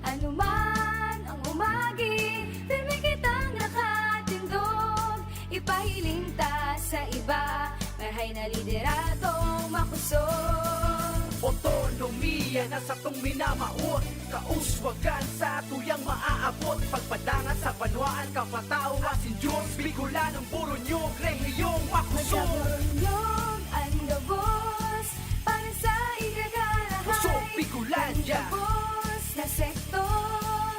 Anuman ang umagi, pirmi kitang nakatindog. Ipahiling ta sa iba, marhay na lideradong makusog. Otonomiya na satong minamawot, kauswagan sa tuyang maaabot. Pagpadangat sa banwaan, kapataw asin Diyos, Bicolanong Buronyog, rehiyong makusog. Nagkaburonyog an gabos para sa igagarahay. Kusog Bicolandia. Kan gabos na sektor,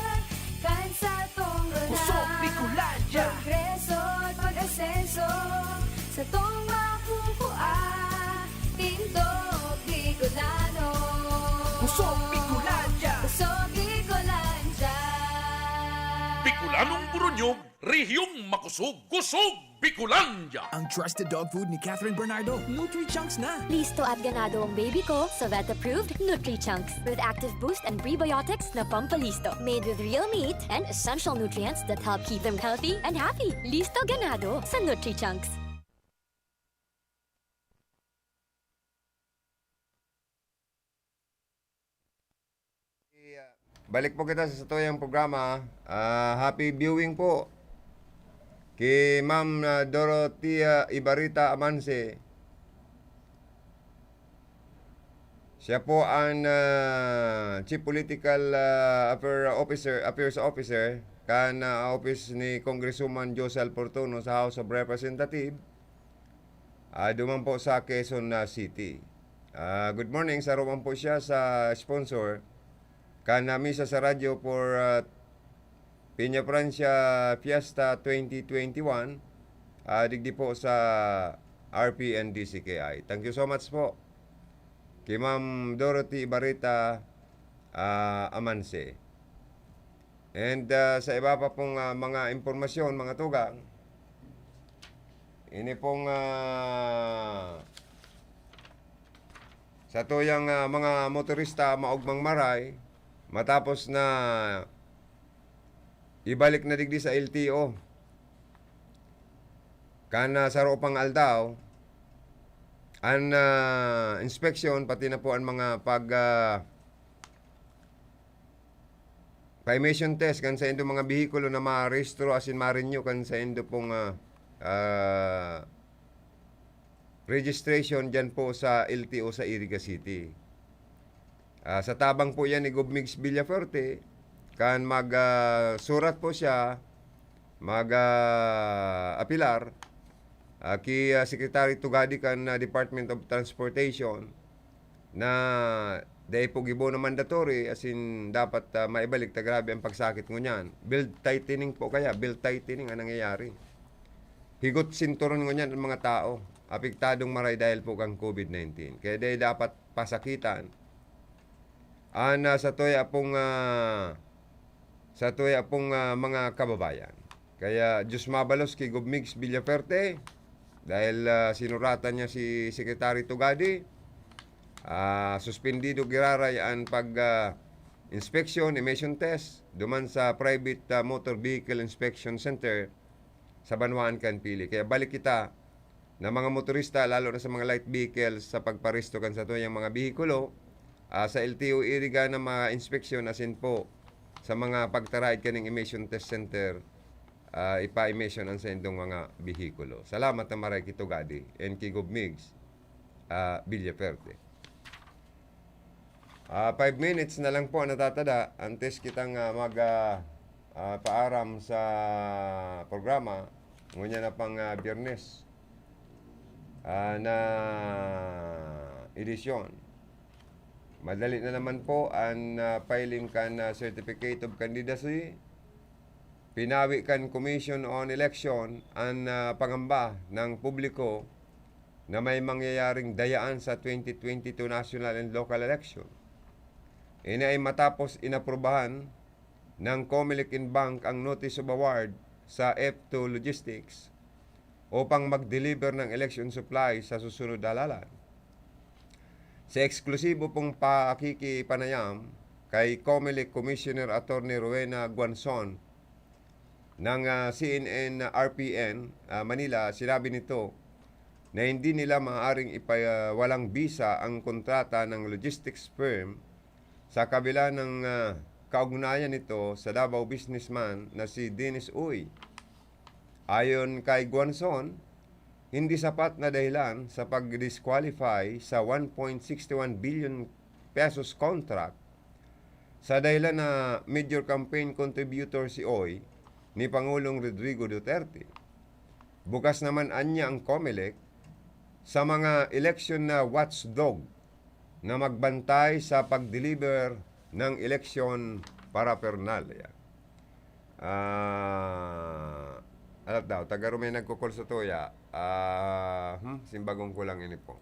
kan satong rona. Kusog Bicolandia. Progreso at pag-asenso, satong makukua, tindog Bicolano. Kusog Bicolandia. Kusog Bicolandia. Bicolanong Buronyog, rehiyong makusog, kusog Bicolandia! Ang trusted dog food ni Catherine Bernardo, Nutri-Chunks na! Listo at ganado ang baby ko sa vet-approved Nutri-Chunks with active boost and prebiotics na pampalisto. Made with real meat and essential nutrients that help keep them healthy and happy. Listo ganado sa Nutri-Chunks. Balik po kita sa satuyang programa. Ah, happy viewing po ki Ma'am, ah, Dorothea Ibarita Amanse. Siya po ang, ah, Chief Political, ah, Affair Officer, Affairs Officer kan, ah, office ni Congresswoman Josal Fortuno sa House of Representatives. Ah, duman po sa Quezon, ah, City. Ah, good morning, saro man po siya sa sponsor kan, ah, Misa sa Radyo for, ah, Peñafrancia Fiesta twenty twenty-one, ah, digdi po sa R P N D C K I. Thank you so much po ki Ma'am Dorothy Barita, ah, Amanse. And, ah, sa iba pa pong, ah, mga impormasyon, mga tugang, ini pong, ah, satuyang, ah, mga motorista maogmang maray, matapos na ibalik na digdi sa L T O kan, ah, saro pang aldaw, an, ah, inspeksyon, pati na po an mga pag, ah, pa-emission test kan saindong mga behikulo na marehistro asin ma-renew kan saindo pong, ah, ah, registration diyan po sa L T O sa Iriga City. Ah, sa tabang po yan ni Gov Migs Villafuerte, kan mag, ah, surat po siya, mag, ah, apilar, ah, ki, ah, Secretary Tugadi kan, ah, Department of Transportation, na dai po gibo na mandatory, as in, dapat, ah, maibalik ta grabe ang pagsakit ngunyan. Belt tightening po kaya, belt tightening ang nangyayari. Higot sinturon ngunyan ang mga tao, apektadong maray dahil po kan COVID nineteen. Kaya dai dapat pasakitan an, ah, satuya pong, ah, satuya pong, ah, mga kababayan. Kaya Diyos mabalos ki Gov Migs Villafuerte, dahil, ah, sinuratan niya si Secretary Tugadi, ah, suspendido giraray an pag, ah, inspection, emission test, duman sa private, ah, motor vehicle inspection center sa banwaan kan Pili. Kaya balik kita na mga motorista, lalo na sa mga light vehicles, sa pagparesto kan satuyang mga behikulo, ah, sa L T O iriga na mga inspeksyon, asin po sa mga pagtaraid kaning emission test center, ah, ipa-emission ang saindong mga behikulo. Salamat na maray ki Tugadi and ki Gob Migs, ah, Villaferte. Ah, five minutes na lang po ang natatada antes kitang, ah, mag, ah, ah, paaram sa programa. Ngunyan na pang, ah, Biyernes, ah, na edisyon. Madali na naman po ang, ah, filing kan, ah, Certificate of Candidacy. Pinawi kan Commission on Election ang, ah, pangamba ng publiko na may mangyayaring dayaan sa twenty twenty-two national and local election. Ini ay matapos inaprubahan ng Comelec and Bank ang notice of award sa F two Logistics upang mag-deliver ng election supply sa susunod na halalan. Sa eksklusibo pong pakikipanayam kay Comelec Commissioner Attorney Rowena Guanzon ng, ah, C N N R P N, ah, Manila, sinabi nito na hindi nila maaaring ipa-, ah, walang bisa ang kontrata ng logistics firm sa kabila ng, ah, kaugnayan nito sa Davao businessman na si Dennis Uy. Ayon kay Guanzon, hindi sapat na dahilan sa pag-disqualify sa one point six one billion pesos contract sa dahilan na major campaign contributor si Uy ni Pangulong Rodrigo Duterte. Bukas naman anya ang Comelec sa mga election na watchdog na magbantay sa pag-deliver ng eleksyon paraphernalia. Ah, alat daw, taga Rome nagkukol sa tuya. Ah, hmm, simbagong ko lang ini po.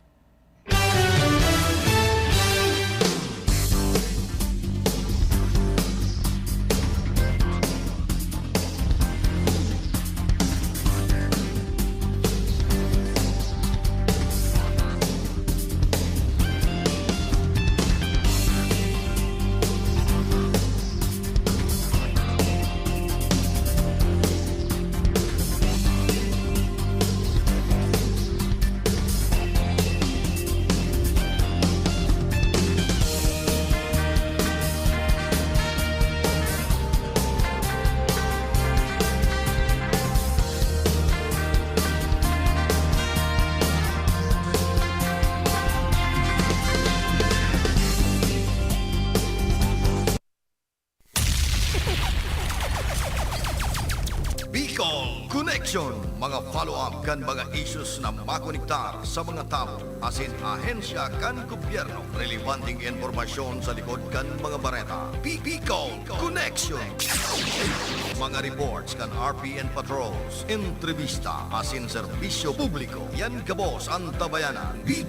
Bicol Connection, mga follow-up kan mga issues na makonektar sa mga tawo asin ahensya kan gobyerno. Relebanteng impormasyon sa likod kan mga bareta. Bi-, Bicol Connection. Mga reports kan R P N patrols, entrebista asin serbisyo publiko. Yan gabos an tabayanan. Bicol